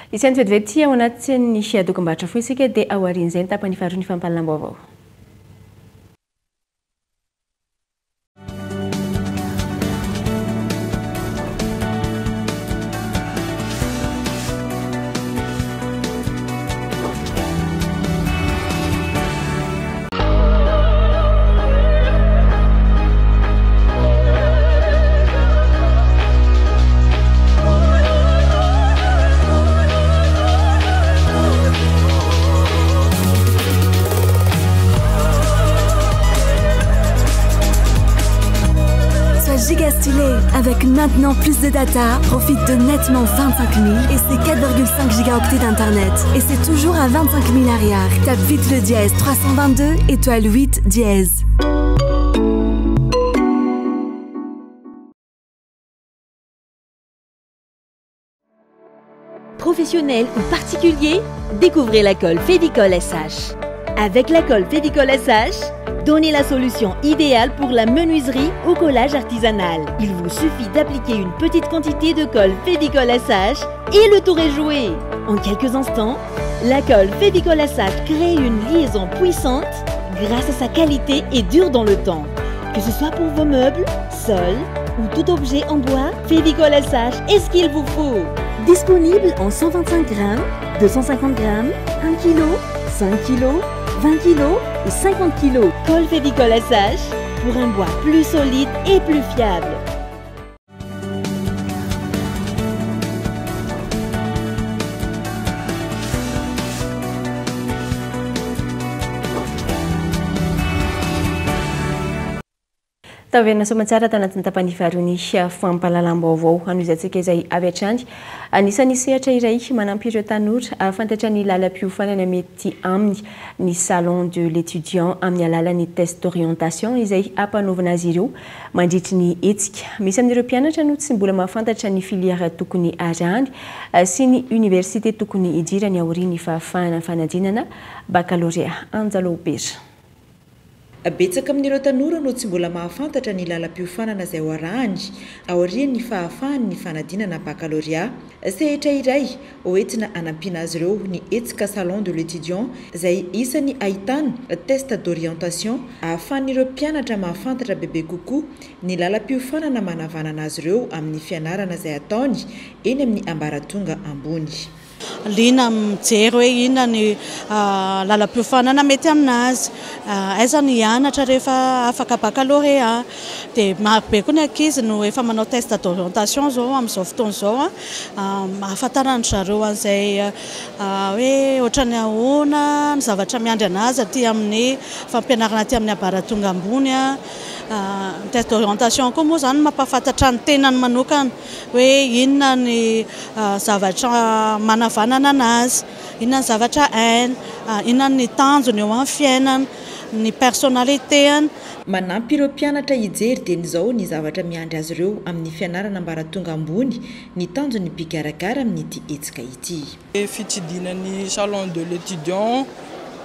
Isan'ny vetivety ao anatin'ny dokambarotra fohy isika dia aorian'izay ny tapany faharoa ny fampahalalam-baovao. Sois giga stylé avec maintenant plus de data. Profite de nettement 25 000 et ses 4,5 gigaoctets d'internet. Et c'est toujours à 25 000 arrière. Tape vite le dièse 322 étoile 8 dièse. Professionnel ou particulier, découvrez la colle Févicol SH. Avec la colle Févicol SH, donnez la solution idéale pour la menuiserie ou collage artisanal. Il vous suffit d'appliquer une petite quantité de colle Févicol SH et le tour est joué. En quelques instants, la colle Févicol SH crée une liaison puissante grâce à sa qualité et dure dans le temps. Que ce soit pour vos meubles, sols ou tout objet en bois, Févicol SH est ce qu'il vous faut. Disponible en 125 grammes, 250 grammes, 1 kg, 5 kg, 20 kg et 50 kg. Colle Févicol SH pour un bois plus solide et plus fiable. Taverina soamantsara tao anatin'ny tapany faharoa ny fampahalalam-baovao. Hanohizantsika izay avy hatrany. Anisan'ny sehatra iray manampy ireo tanora hahafantatra ny lalam-piofanana mety aminy ny Salon de l'étudiant amin'ny alalan'ny test d'orientation izay hampanaovina azy ireo mandritry ny hetsika. Misy amin'ireo mpianatra no tsy mbola mahafantatra ny filière tokony arahany sy ny université tokony hidirany aorian'ny fahafahana fanadinana bakalorea. Anjalobetra. Betsaka amin'ireo tanora no tsy mbola mahafantatra ny lalam-piofanana izay ho arahany aorian'ny fahafahany ny fanadinana bakalorea. Sehatra iray hoentina hanampiana azy ireo ny hetsika Salon de l'étudiant izay isan'ny ahitana test d'orientation ahafahan'ireo mpianatra mahafantatra bebe kokoa ny lalam-piofanana manavanana azy ireo amin'ny fianarana izay ataony eny amin'ny ambaratonga ambony. Liana mijery hoe inona ny lalam-piofanana mety aminazy, aiza no hianatra rehefa afaka baccalauréat. Dia maro be koa ny ankizy no efa manao test d'orientation izao amin'izao fotoana izao, ahafantaran-dry zareo an'izay hoe ohatran'ny ahoana ny zavatra miandry an'azy aty amin'ny fampianarana aty amin'ny ambaratonga ambony. Ny test d'orientation koa moa izany mampahafantatra ny tenany manokana. hoe inona ny zavatra manavanana anazy, inona ny zavatra hainy, inona ny tanjony eo amin'ny fiainana, ny personnalité-ny. Manampy ireo mpianatra hijery dieny izao ny zavatra miandry azy ireo amin'ny fianarana ambaratonga ambony ny tanjon'ny mpikarakara amin'ity hetsika ity. Fitsidihana ny salon de l'étudiant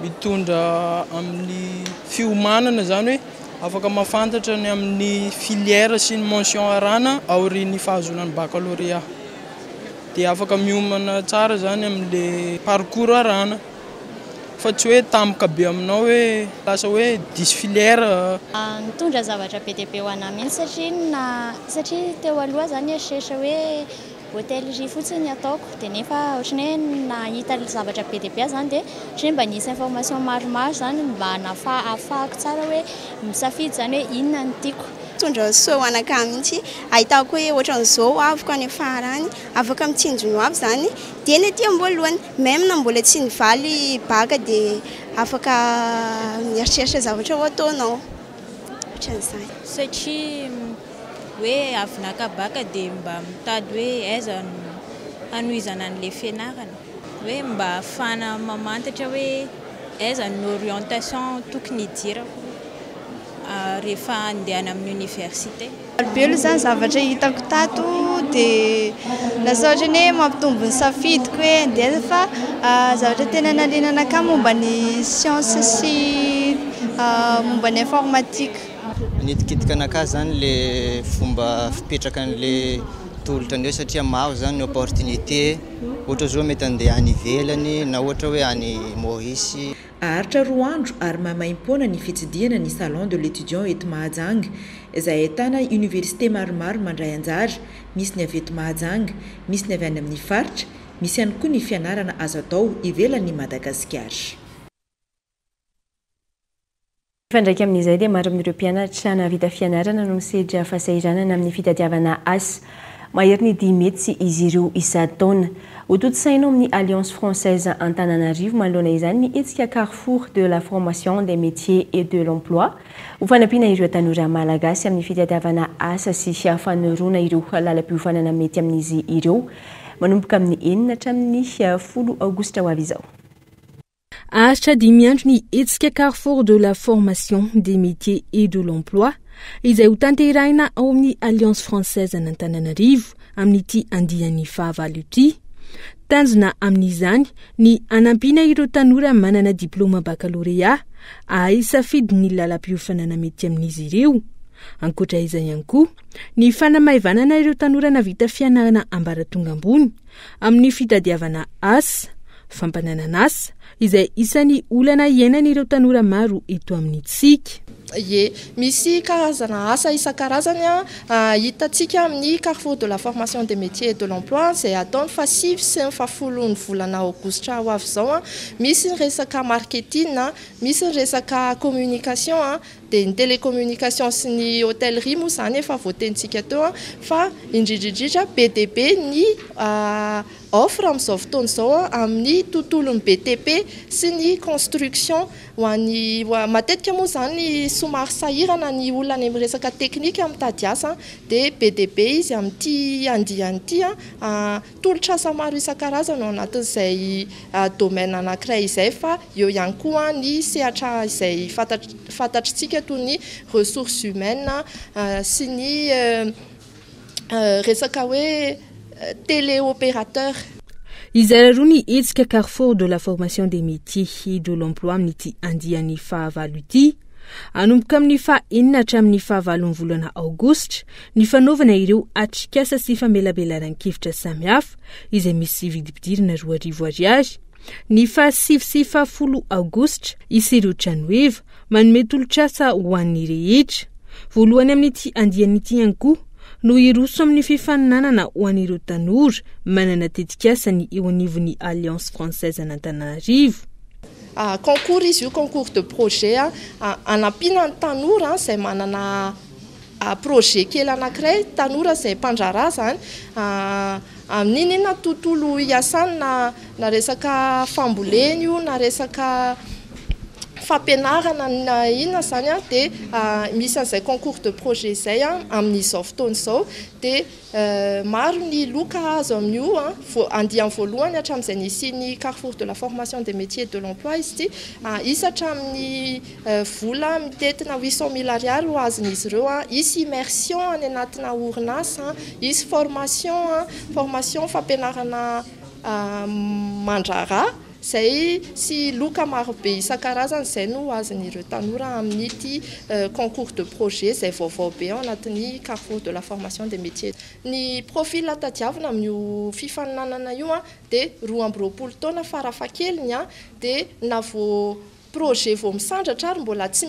mitondra amin'ny fiomanana izany hoe afaka mahafantatra ny amin'ny filière sy ny mention arahana aorian'ny fahazoana ny baccalauréat. Dia afaka miomana tsara izany amin'ilay parcours arahana fa tsy hoe tampoka be aminao hoe lasa hoe diso filière. Nitondra zavatra be dia be ho anà mihitsy satria na satria teo aloha za nieritreritra hoe. Hôtellerie fotsiny ataoko dia nefa ohatran'ny hoe nahita zavatra be dia be aho izany dia ohatran'ny hoe mba nisy information maromaro izany mba ahafahako tsara hoe misafidy izany hoe inona no tiako. Mitondra soa ho anakahy mihitsy, ahitako hoe ohatran'izao ho aviko any afara any, afaka mitsinjo ny ho avy izany dieny aty am-boalohany, même na mbola tsy nivaly bac dia afaka mieritreritra zavatra ho ataonao, ohatran'izany. Satria hoe avy naka bac dia mba mitady hoe aiza no hanohizana an'ilay fianarana, hoe mba ahafahana mamantatra hoe aiza ny orientation tokony hidirako rehefa handeha any amin'ny université. Maro be aloha izany zavatra hitako tato dia lasa ohatran'ny hoe mampitombo ny safidiko hoe andeha aiza fa zavatra tena nahaliana anakahy momba ny siansa sy momba ny informatique. Nitikitika anakahy zany le fomba fipetrakan'le tolotra ndreo satria maro zany ny opportunité ohatra zao mety andeha any ivelany na ohatra hoe any Maurice. Haharitra roa andro ary maimaimpoana ny fitsidihana ny Salon de l'étudiant eto Mahajanga, izay ahitana oniversite maromaro mandray anjara, misy ny avy eto Mahajanga, misy ny avy any amin'ny faritra, misy ihany koa ny fianarana azo atao ivelan'i Madagasikara. Mifandraika amin'izay dia maro amin'ireo mpianatra nahavita fianarana no misedra fahasahiranana amin'ny fitadiavana asa. Mahery ny 500 izy ireo isan-taona. Hotontosaina ao amin'ny Alliance Française Antananarivo manoloana izany ny hetsika Carrefour de la formation des métiers et de l'emploi ho fanampiana ireo tanora malagasy amin'ny fitadiavana asa sy fanoroana ireo lalam-piofanana mety amin'izy ireo manomboka amin'ny enina hatramin'ny folo aogositra ho avy izao. Haharitra dimy andro ny hetsika Carrefour de la formation des métiers et de l'emploi izay hotanterahina ao amin'ny Alliance Française an'Antananarivo amin'ity andiany fahavalo ity. Tanjona amin'izany ny hanampiana ireo tanora manana diplaoma bakalorea hahay hisafidy ny lalam-piofanana mety amin'izy ireo. Ankoatra izay ihany koa, ny fanamaivanana ireo tanora nahavita fianarana ambaratonga ambony amin'ny fitadiavana asa, fampananan'asa, izay isan'ny olana iainan'ireo tanora maro eto amintsika. Ie, misy karazana asa isan-karazany hitantsika amin'ny Carrefour de la formation des métiers et de l'emploi izay hatao ny fahasivy sy ny fahafolon'ny volana aogositra ho avy izao. Misy ny resaka marketing, misy ny resaka communication, Dia ny télécommunication sy ny hôtellerie moa izany efa voatenintsika teo fa indrindra indrindra be dia be ny offre amin'izao fotoana izao amin'ny tontolon'ny BTP sy ny construction ho an'ny matetika moa izany somary sahirana ny olona any amin'ny resaka teknika mitady asa dia be dia be izy amin'ity andiany ity Tolotr'asa maro isan-karazany ao anatin'izay domaine anankiray izay fa eo ihany koa ny sehatra izay fantatritsika toy ny ressources humaines sy ny resaka hoe téléopérateur. Hizara roa ny hetsika Carrefour de la formation des métiers et de l'emploi amin'ity andiany fahavalo ity. Hanomboka amin'ny faha enina hatramin'ny faha valon'ny volana aogositra ny fanaovana ireo atrikasa sy famelabelaran-kevitra samihafa izay misy vidim-pidirana 2000 ariary. Ny faha sivy sy faha folo aogositra hisy ireo tranoheva manome tolotr'asa ho an'ny rehetra. Voalohany amin'ity andiany ity ihany koa no hiroso amin'ny fifaninanana ho an'ireo tanora manana tetikasa ny eo anivon'ny Alliance Française an'Antananarivo. Concours izy io, concours de projet hanampiana ny tanora izay manana projet kely anankiray, tanora izay mpandraharaha izany amin'inona inona tontolo iasany na na resaka fambolena io na resaka fampianarana na inona izany dia misy an'izay concours de projet izay amin'izao fotoana izao dia Maro ny loka azo amin'io andiany voalohany hatramin'izay nisian'ny Carrefour de la formation des métiers et de l'emploi izy ity. Hisy hatramin'ny vola mitentina 800 mille ariary ho azon'izy ireo. Hisy immersion any anatina orinasa, hisy formation, formation fampianarana mandraharaha. Izay sy loka marobe isan-karazany izay no azon'ireo tanora amin'ity concours de projet izay vaovao be ao anatin'ny Carrefour de la formation des métiers. Ny profil tadiavina amin'io fifaninanana io dia 22 taona farafahakeliny dia na vao. Projet vao misandratra ary mbola tsy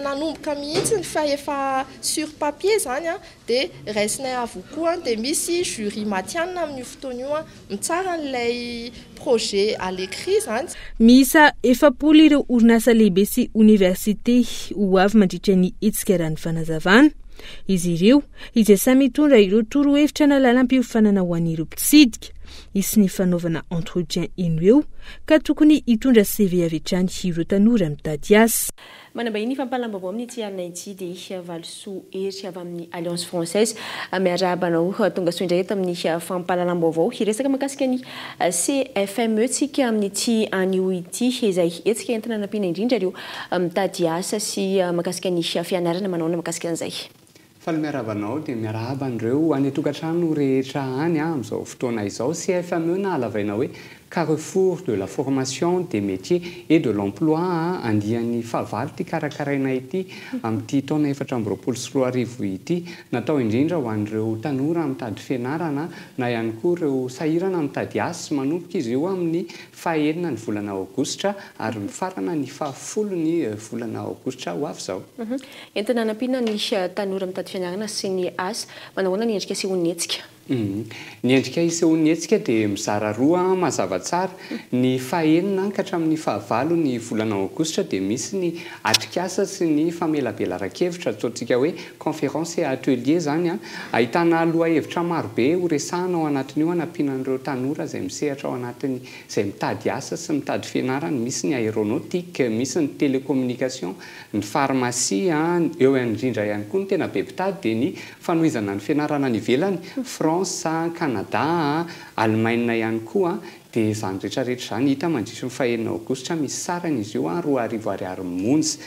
nanomboka mihitsy fa efa sur papier izany dia raisinay avokoa dia misy jury matihanina amin'io fotoana io mitsara an'ilay projet à l'écrit izany. Miisa 40 ireo orinasa lehibe sy oniversite ho avy mandritra ny hetsika raha ny fanazavana. Izy ireo izay samy hitondra ireo torohevitra na lalam-piofanana ho an'ireo mpitsidika. Hisy ny fanaovana entretien eny ho eo ka tokony hitondra CV avy hatrany ireo tanora mitady asa. Manambahiny fampahalam-baovao amin'ity alina ity dia Valisoa Hery avy amin'ny Alliance Française. Miarahaba anao tongasoa indray eto amin'ny fampahalalam-baovao. Hiresaka mahakasika ny CFME tsika amin'ity anio ity izay hetsika entina hanampiana indrindra ireo mitady asa sy mahakasika ny fianarana. Manahoana mahakasika an'izay? Faly miarahaba anao dia miarahaba an'ireo any an-tokantrano rehetra any amin'izao fotoana izao. CFME na halavaina hoe Carrefour de la formation des métiers et de l'emploi andiany fahavalo ity karakaraina ity amin'ity taona 2024 ity. Natao indrindra ho an'ireo tanora mitady fianarana na ihany koa ireo sahirana mitady asa. Manomboka izy io amin'ny fahaenina ny volana aogositra ary mifarana ny fahafolo ny volana aogositra ho avy izao. Entina hanampiana ny tanora mitady fianarana sy ny asa. Manahoana ny endrika asehon'ny hetsika? Ny endrika isehoan'ny hetsika dia mizara roa mazava tsara. Ny fahenina ka hatramin'ny fahavalo ny volana aogositra dia misy ny atrikasa sy ny famelabelaran-kevitra, ataontsika hoe conférence et atelier izany. Ahitana lohahevitra marobe horesahana ao anatin'io hanampiana an'ireo tanora izay misehatra ao anatin'ny izay mitady asa sy mitady fianarana. Misy ny aéronautique, misy ny télécommunication, ny pharmacie, eo indrindra ihany koa ny tena be mpitady dia ny fanohizana ny fianarana any ivelany, France, Canada, Allemagne ihany koa, dia izany rehetra rehetra izany hita mandritry ny fahenina aogositra, misy sarany izy io, 2000 ariary monja.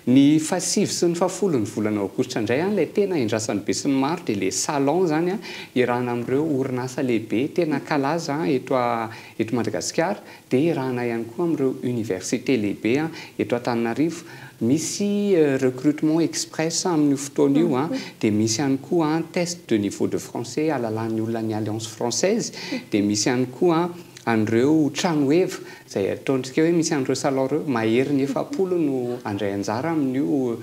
Ny fahasivy sy ny fahafolo ny volana aogositra indray ilay tena endrasan'ny besinimaro dia ilay salon izany iarahana amin'ireo orinasa lehibe tena kalaza eto eto Madagasikara dia iarahana ihany koa amin'ireo université lehibe eto Antananarivo. Misy recrutement express amin'io fotoana io, dia misy ihany koa test de niveau de français ahalalan'ny olona ny Alliance française, dia misy ihany koa an'ireo trano heva izay ataontsika hoe misy an'ireo salon ireo, maherin'ny 40 no handray anjara amin'io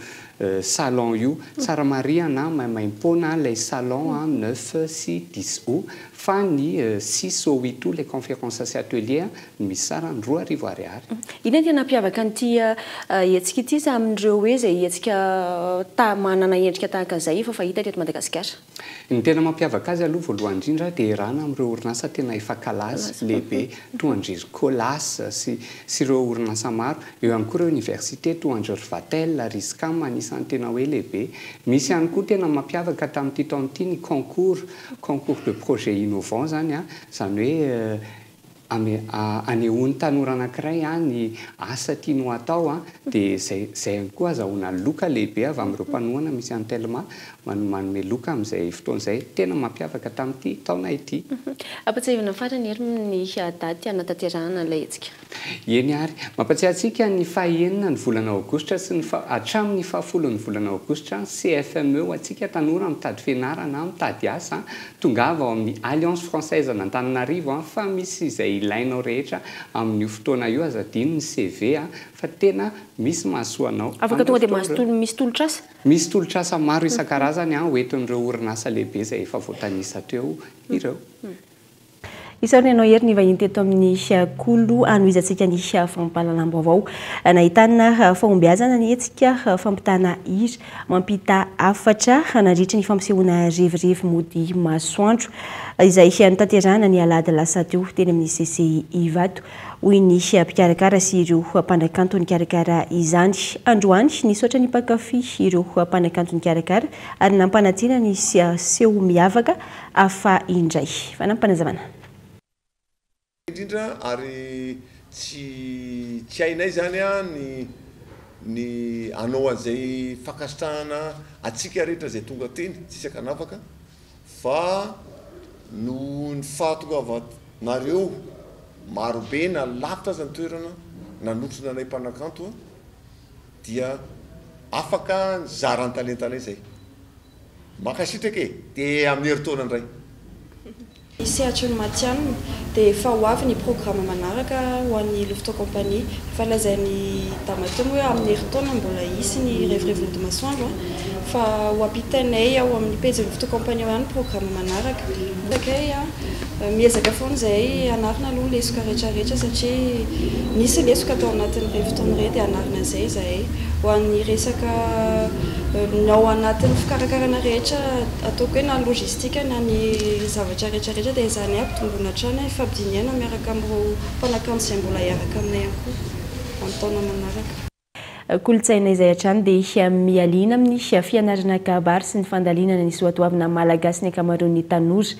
salon io. Tsara marihana maimaimpoana ilay salon neuf sy dix août Fa ny six au huit août ilay conférence sy atelier no misy sarany 2000 ariary. Inona no tena hampiavaka an'ity hetsika ity sa amin'ireo hoe izay hetsika ta manana endrika tahaka izay efa fahita teto Madagasikara? Ny tena mampiavaka azy aloha voalohany indrindra dia iarahana amin'ireo orinasa tena efa kalaza lehibe toa an-dry ry Colas sy sy ireo orinasa maro. Eo ihany koa ireo oniversite toa an-dry ry Vatel, ry Iscam anisan'ny tena hoe lehibe. Misy ihany koa tena mampiavaka tamin'ity taona ity ny concours Concours de projet innovant zany an, izany hoe ame anehoan'ny tanora anankiray an ny asa tiany ho atao an, dia izay izay ihany koa azahoana loka lehibe avy amin'ireo mpanohana misy an'i Telma manome loka amin'izay fotoana izay, tena mampiavaka tamin'ity taona ity. Ampatsiahivina farany ery ny daty hanatanterahana ilay hetsika. Eny ary. Mampatsiahy antsika ny faha enina ny volana aogositra sy ny faha hatramin'ny fahafolo ny volana aogositra, CFME ho antsika tanora mitady fianarana, mitady asa, tongava ao amin'ny Alliance Française an'Antananarivo fa misy izay ilainao rehetra amin'io fotoana io, aza adino ny CV fa tena misy mahasoa anao Afaka amin'ireo tonga dia fotoana mahazo ireo. tolo misy tolotr'asa? Misy tolotr'asa maro isan-karazany hoentin'ireo orinasa lehibe izay efa voatanisa teo ireo. Isaorana ianao Hery nivahiny teto amin'ny Kolo hanohizantsika ny fampahalalam-baovao. Nahitana fahombiazana ny hetsika fampitana hira mampita hafatra nandritry ny fampisehoana Revirevy mody masoandro izay notanterahana ny alahady lasa teo teny amin'ny CCI Ivato, hoy ny mpikarakara sy ireo mpanakanto nikarakara izany. Androany, nisaotra ny mpankafy ireo mpanakanto nikarakara ary nampanantena ny seho miavaka hafa indray. Fanampinazavana. Indrindra ary tsy tsy hainay zany an ny ny hanao an'izay fankasitrahana antsika rehetra izay tonga teny tsisy ankanavaka fa noho ny fahatongavanareo marobe na lavitra aza ny toerana nanotrona anay mpanakanto dia afaka nizara ny talentanay zay. Mankasitraka e! Dia amin'ny herintaona indray. Ny sehatry ny matihanina Dia efa ho avy ny programa manaraka ho an'ny Louveteaux Compagnie. Efa lazain'i Dama teo moa hoe amin'ny herintaona mbola hisy ny revirevy mody masoandro fa ho ampitainay ao amin'ny pejy Louveteaux Compagnie ao ihany ny programa manaraka. Sakay a, miezaka foana izahay hanarina aloha lesoka rehetra rehetra satria nisy lesoka tao anatin'ireny fotoana ireny dia hanarina an'izay izahay. Ho an'ny resaka ny ao anatin'ny fikarakarana rehetra ataoko hoe na ny logistique na ny zavatra rehetra rehetra dia izany hampitomboina hatrany hifampidinihana miaraka amin'ireo mpanakanto izay mbola hiaraka aminay ihany koa amin'ny taona manaraka. Kolontsaina izay hatrany dia miha-liana amin'ny fianarana kabary sy ny fandalinana ny soatoavina malagasy ny ankamaroan'ny tanora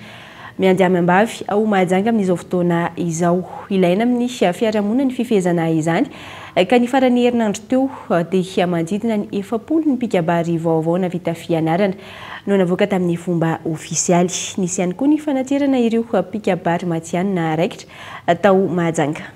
miandy amam-bavy ao Mahajanga amin'izao fotoana izao. Ilaina amin'ny fiarahamonina ny fifehezana izany ka ny faran'ny herinandro teo dia manodidina ny 40 ny mpikabary vaovao nahavita fianarana no navoaka tamin'ny fomba ofisialy. Nisy ihany koa ny fanaterana ireo mpikabary matihanina raikitra tao Mahajanga.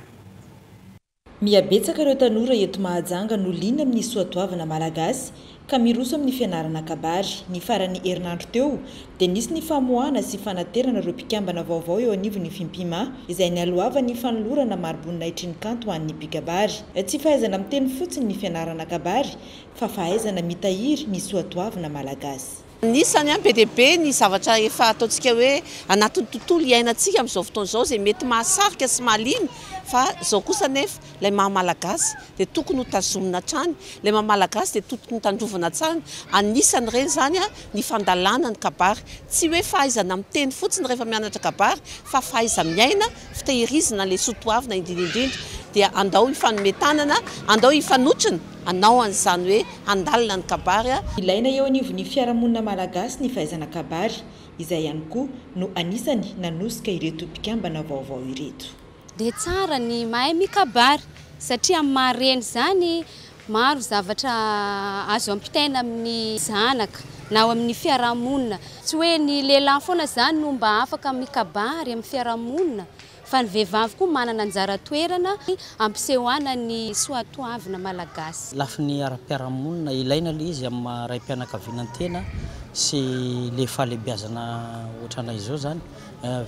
Mihabetsaka ireo tanora eto Mahajanga no liana amin'ny soatoavina malagasy ka miroso amin'ny fianarana kabary. Ny faran'ny herinandro teo dia nisy ny famoahana sy fanaterana ireo mpikambana vaovao eo anivon'ny Fimpima izay nialohavan'ny fanolorana mariboninahitry ny kanto ho an'ny mpikabary. Tsy fahaizana miteny fotsiny ny fianarana kabary fa fahaizana mitahiry ny soatoavina malagasy. Anisany be dia be ny zavatra efa ataontsika hoe anatin'ny tontolo iainantsika amin'izao fotoana izao izay mety mahasarika sy mahaliana fa izao kosa anefa ilay maha malagasy dia tokony ho tazomina hatrany, ilay maha malagasy dia tokony tandrovana hatrany. Anisan'ireny izany ny fandalana ny kabary. Tsy hoe fahaizana miteny fotsiny rehefa mianatra kabary fa fahaiza-miaina, fitehirizina ilay soa toavina indrindra indrindra. Dia andao hifanome tanana, andao hifanotrona. Hanao an'izany hoe handalina ny kabary a. Ilaina eo anivon'ny fiarahamonina malagasy ny fahaizana kabary, izay ihany koa no anisany nanosika ireto mpikambana vaovao ireto. Dia tsara ny mahay mikabary satria amin'ny maha reny izany maro zavatra azo ampitaina amin'ny zanaka na ao amin'ny fiarahamonina. Tsy hoe ny lehilahy foana izany no mba afaka mikabary amin'ny fiarahamonina Fa ny vehivavy koa manana anjara toerana hampisehoana ny soatoavina malagasy. Lafiny ara-piarahamonina, ilaina ilay izy amin'ny maha raim-pianakaviana ny tena sy ilay fahalehibiazana ohatranay izao izany.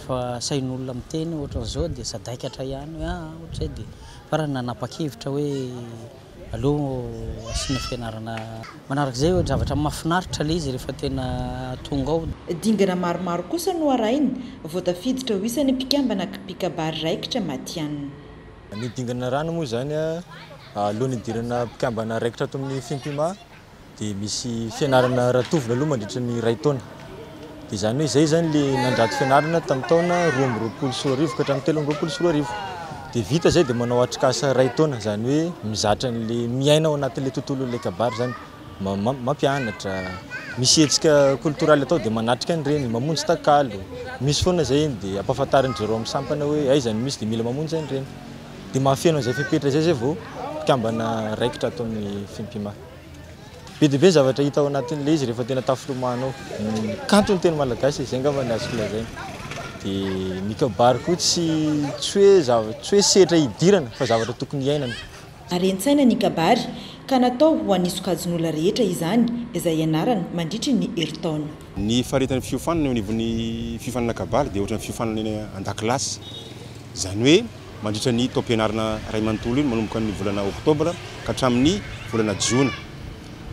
Fa asain'olona miteny ohatran'izao dia sadaikatra ihany hoe aa ohatr'izay dia farany nanapa-kevitra hoe Aleo asiana fianarana manaraka izay hoe zavatra mahafinaritra ilay izy rehefa tena tonga ao. Dingana maromaro kosa no arahina vao tafiditra ho isan'ny mpikambana mpikabary raikitra matihanina. Ny dingana arahina moa izany alohan'ny hidirana mpikambana raikitra ato amin'ny Fimpima dia misy fianarana ratovina aloha mandritra ny iray taona. Dia izany hoe izay izany ilay nandrato fianarana tamin'ny taona 2022 ka hatramin'ny 2023. Dia vita izay dia manao atrikasa iray taona, izany hoe mizatra an'ilay miaina ao anatin'ilay tontolon'ilay kabary izany, mampianatra, misy hetsika koltoraly atao dia manatrika an'ireny, mamonjy takalo, misy foana izay iny dia ampahafantarin-dry zareo amin'ny sampana hoe aiza no misy dia mila mamonjy an'ireny. Dia mahafeno an'izay fepetra izay izay vao mpikambana raikitra ato amin'ny Fimpima. Be dia be ny zavatra hita ao anatin'ilay izy rehefa tena tafilomano ao. Ny kanto ny teny malagasy, izay angamba no azoko lazaina. Dia ny kabary koa tsy tsy hoe zava tsy hoe sehatra hidirana fa zavatra tokony hiainana. Haren-tsaina ny kabary ka natao ho an'ny sokajin'olona rehetra izany izay ianarana mandritry ny herintaona. Ny faharetan'ny fiofanana eo anivon'ny fiofanana kabary dia ohatran'ny fiofanana eny an-dakilasy. Izany hoe mandritra ny taom-pianarana iray manontolo iny, manomboka ny volana oktobra ka hatramin'ny volana jona.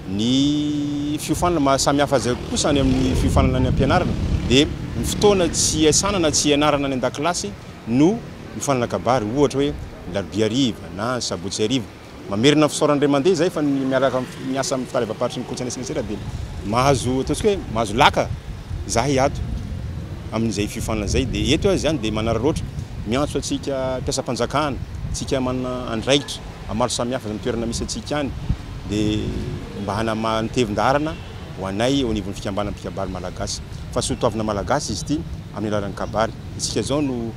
Ny fiofanana maha samy hafa azy kosa any amin'ny fiofanana any am-pianarana dia ny fotoana tsy iasana na tsy ianarana any an-dakilasy no iofanana kabary, ohatra hoe ny alarobia hariva na ny sabotsy hariva. Mamerina ny fisaorana indray mandeha izay fa ny miaraka miasa amin'ny fitaleavam-paritry ny kolontsaina sy ny sera dia mahazo ataontsika hoe mahazo laka izahay ato amin'izay fiofanana izay dia eto aho izany dia manararaotra miantso antsika mpiasam-panjakana, antsika manana andraikitra maro samihafa izay amin'ny toerana misy antsika any dia mba hanama-nitevin-daharana ho anay eo anivon'ny fikambanana mpikabary malagasy fa soatoavina malagasy izy ity amin'ny alalan'ny kabary. Isika izao no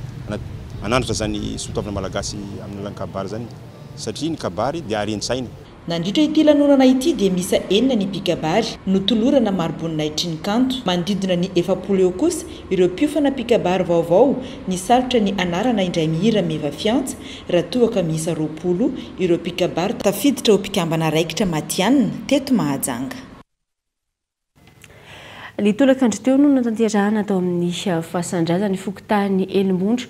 hanandratra izany soatoavina malagasy amin'ny alalan'ny kabary izany. satria ny kabary dia haren-tsaina. Nandritra ity lanonana ity dia miisa enina ny mpikabary notolorana mariboninahitry ny kanto. Manodidina ny 40 eo kosa ireo mpiofana mpikabary vaovao nisalotra ny anarana indray mihira Meva Fiantsa raha toa ka miisa 20 ireo mpikabary tafiditra ho mpikambana raikitra matihanina teto Mahajanga. Ny tolakandro teo no notanterahana tao amin'ny fasan-drazan'ny fokontany Elimbondro,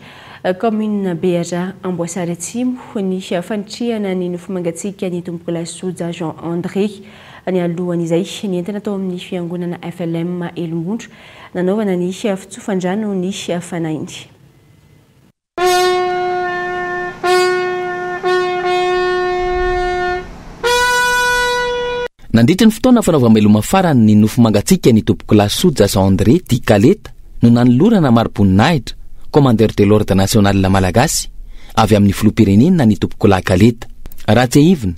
kaominina Beara Amboasary Atsimo, ny fanitrihana ny nofo mangatsiaka ny Tompokolahy Soja Jean André. Nialohan'izay, nientana tao amin'ny fiangonana FLM Elimbondro nanaovana ny fitsofan-drano ny fanahiny. Nandritra ny fotoana fanaovam-beloma farany ny nofo mangatsiaka ny Tompokolahy Soja Jean André dit Kaleta no nanolorana mari-boninahitra Commandeur de l'Ordre National Malagasy avy amin'ny Filoham-pirenena ny Tompokolahy Kaleta. Raha tsiahivina,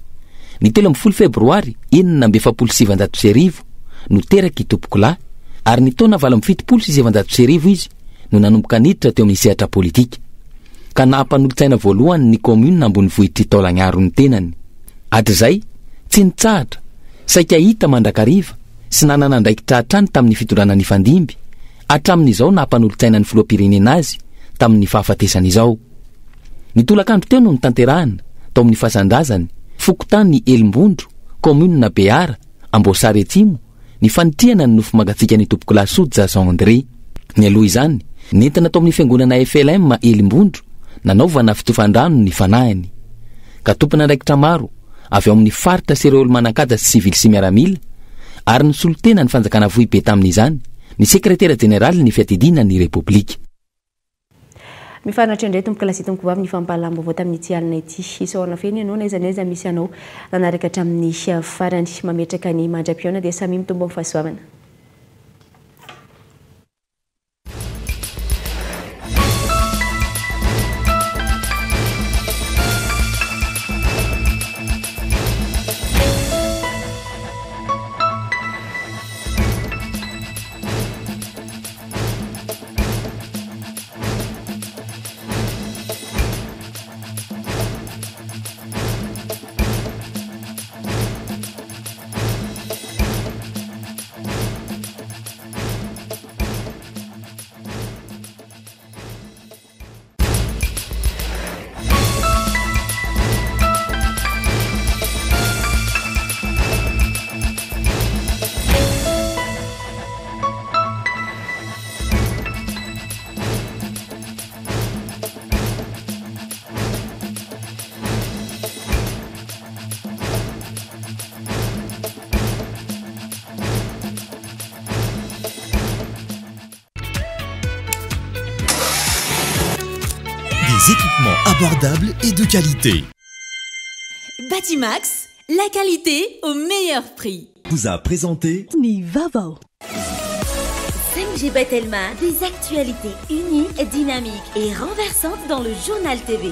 ny 13 febroary 1946 no teraka i Tompokolahy ary ny taona 1978 izy no nanomboka niditra teo amin'ny sehatra politika, ka naha mpanolotsaina voalohany ny kaominina ambonivohitr'i Taolagnaro ny tenany. Hatrizay, tsy nitsahatra, saika hita mandrakariva sy nanana andraikitra hatrany tamin'ny fitondrana nifandimby, hatramin'izao naha mpanolotsaina ny filoham-pirenena azy tamin'ny fahafatesany izao. Ny tolakandro teo no notanterahina, tao amin'ny fasan-drazany, fokontany Elimbondro, kaominina Behara, Amboasary Atsimo, ny fanitrihana ny nofo mangatsiakan' i Tompokolahy Soja Jean André. Nialoha izany, nentina tao amin'ny fiangonana FLM Elimbondro, nanaovana fitofan-drano ny fanahiny. Ka tompon'andraikitra maro, avy ao amin'ny faritra sy ireo olo-manan-kaja sy sivily sy miaramila, ary nisolo tena ny fanjakana foibe tamin'izany, ny sekretera jeneralin'ny fiadidiana ny Repoblika. Mifarana hatreo indray tompoko lahy sy tompoko vavy ny fampahalam-baovao tamin'ity alina ity. Isaorana feno ianao n'aiza n'aiza misy anao nanaraka hatramin'ny farany. Mametraka ny mandra-pihaona dia samia mitombo amin'ny fahasoavana. Des équipements abordables et de qualité. Batimax, la qualité au meilleur prix. Vous a présenté Ny Vaovao. 5G by Telma, des actualités uniques, dynamiques et renversantes dans le journal TV.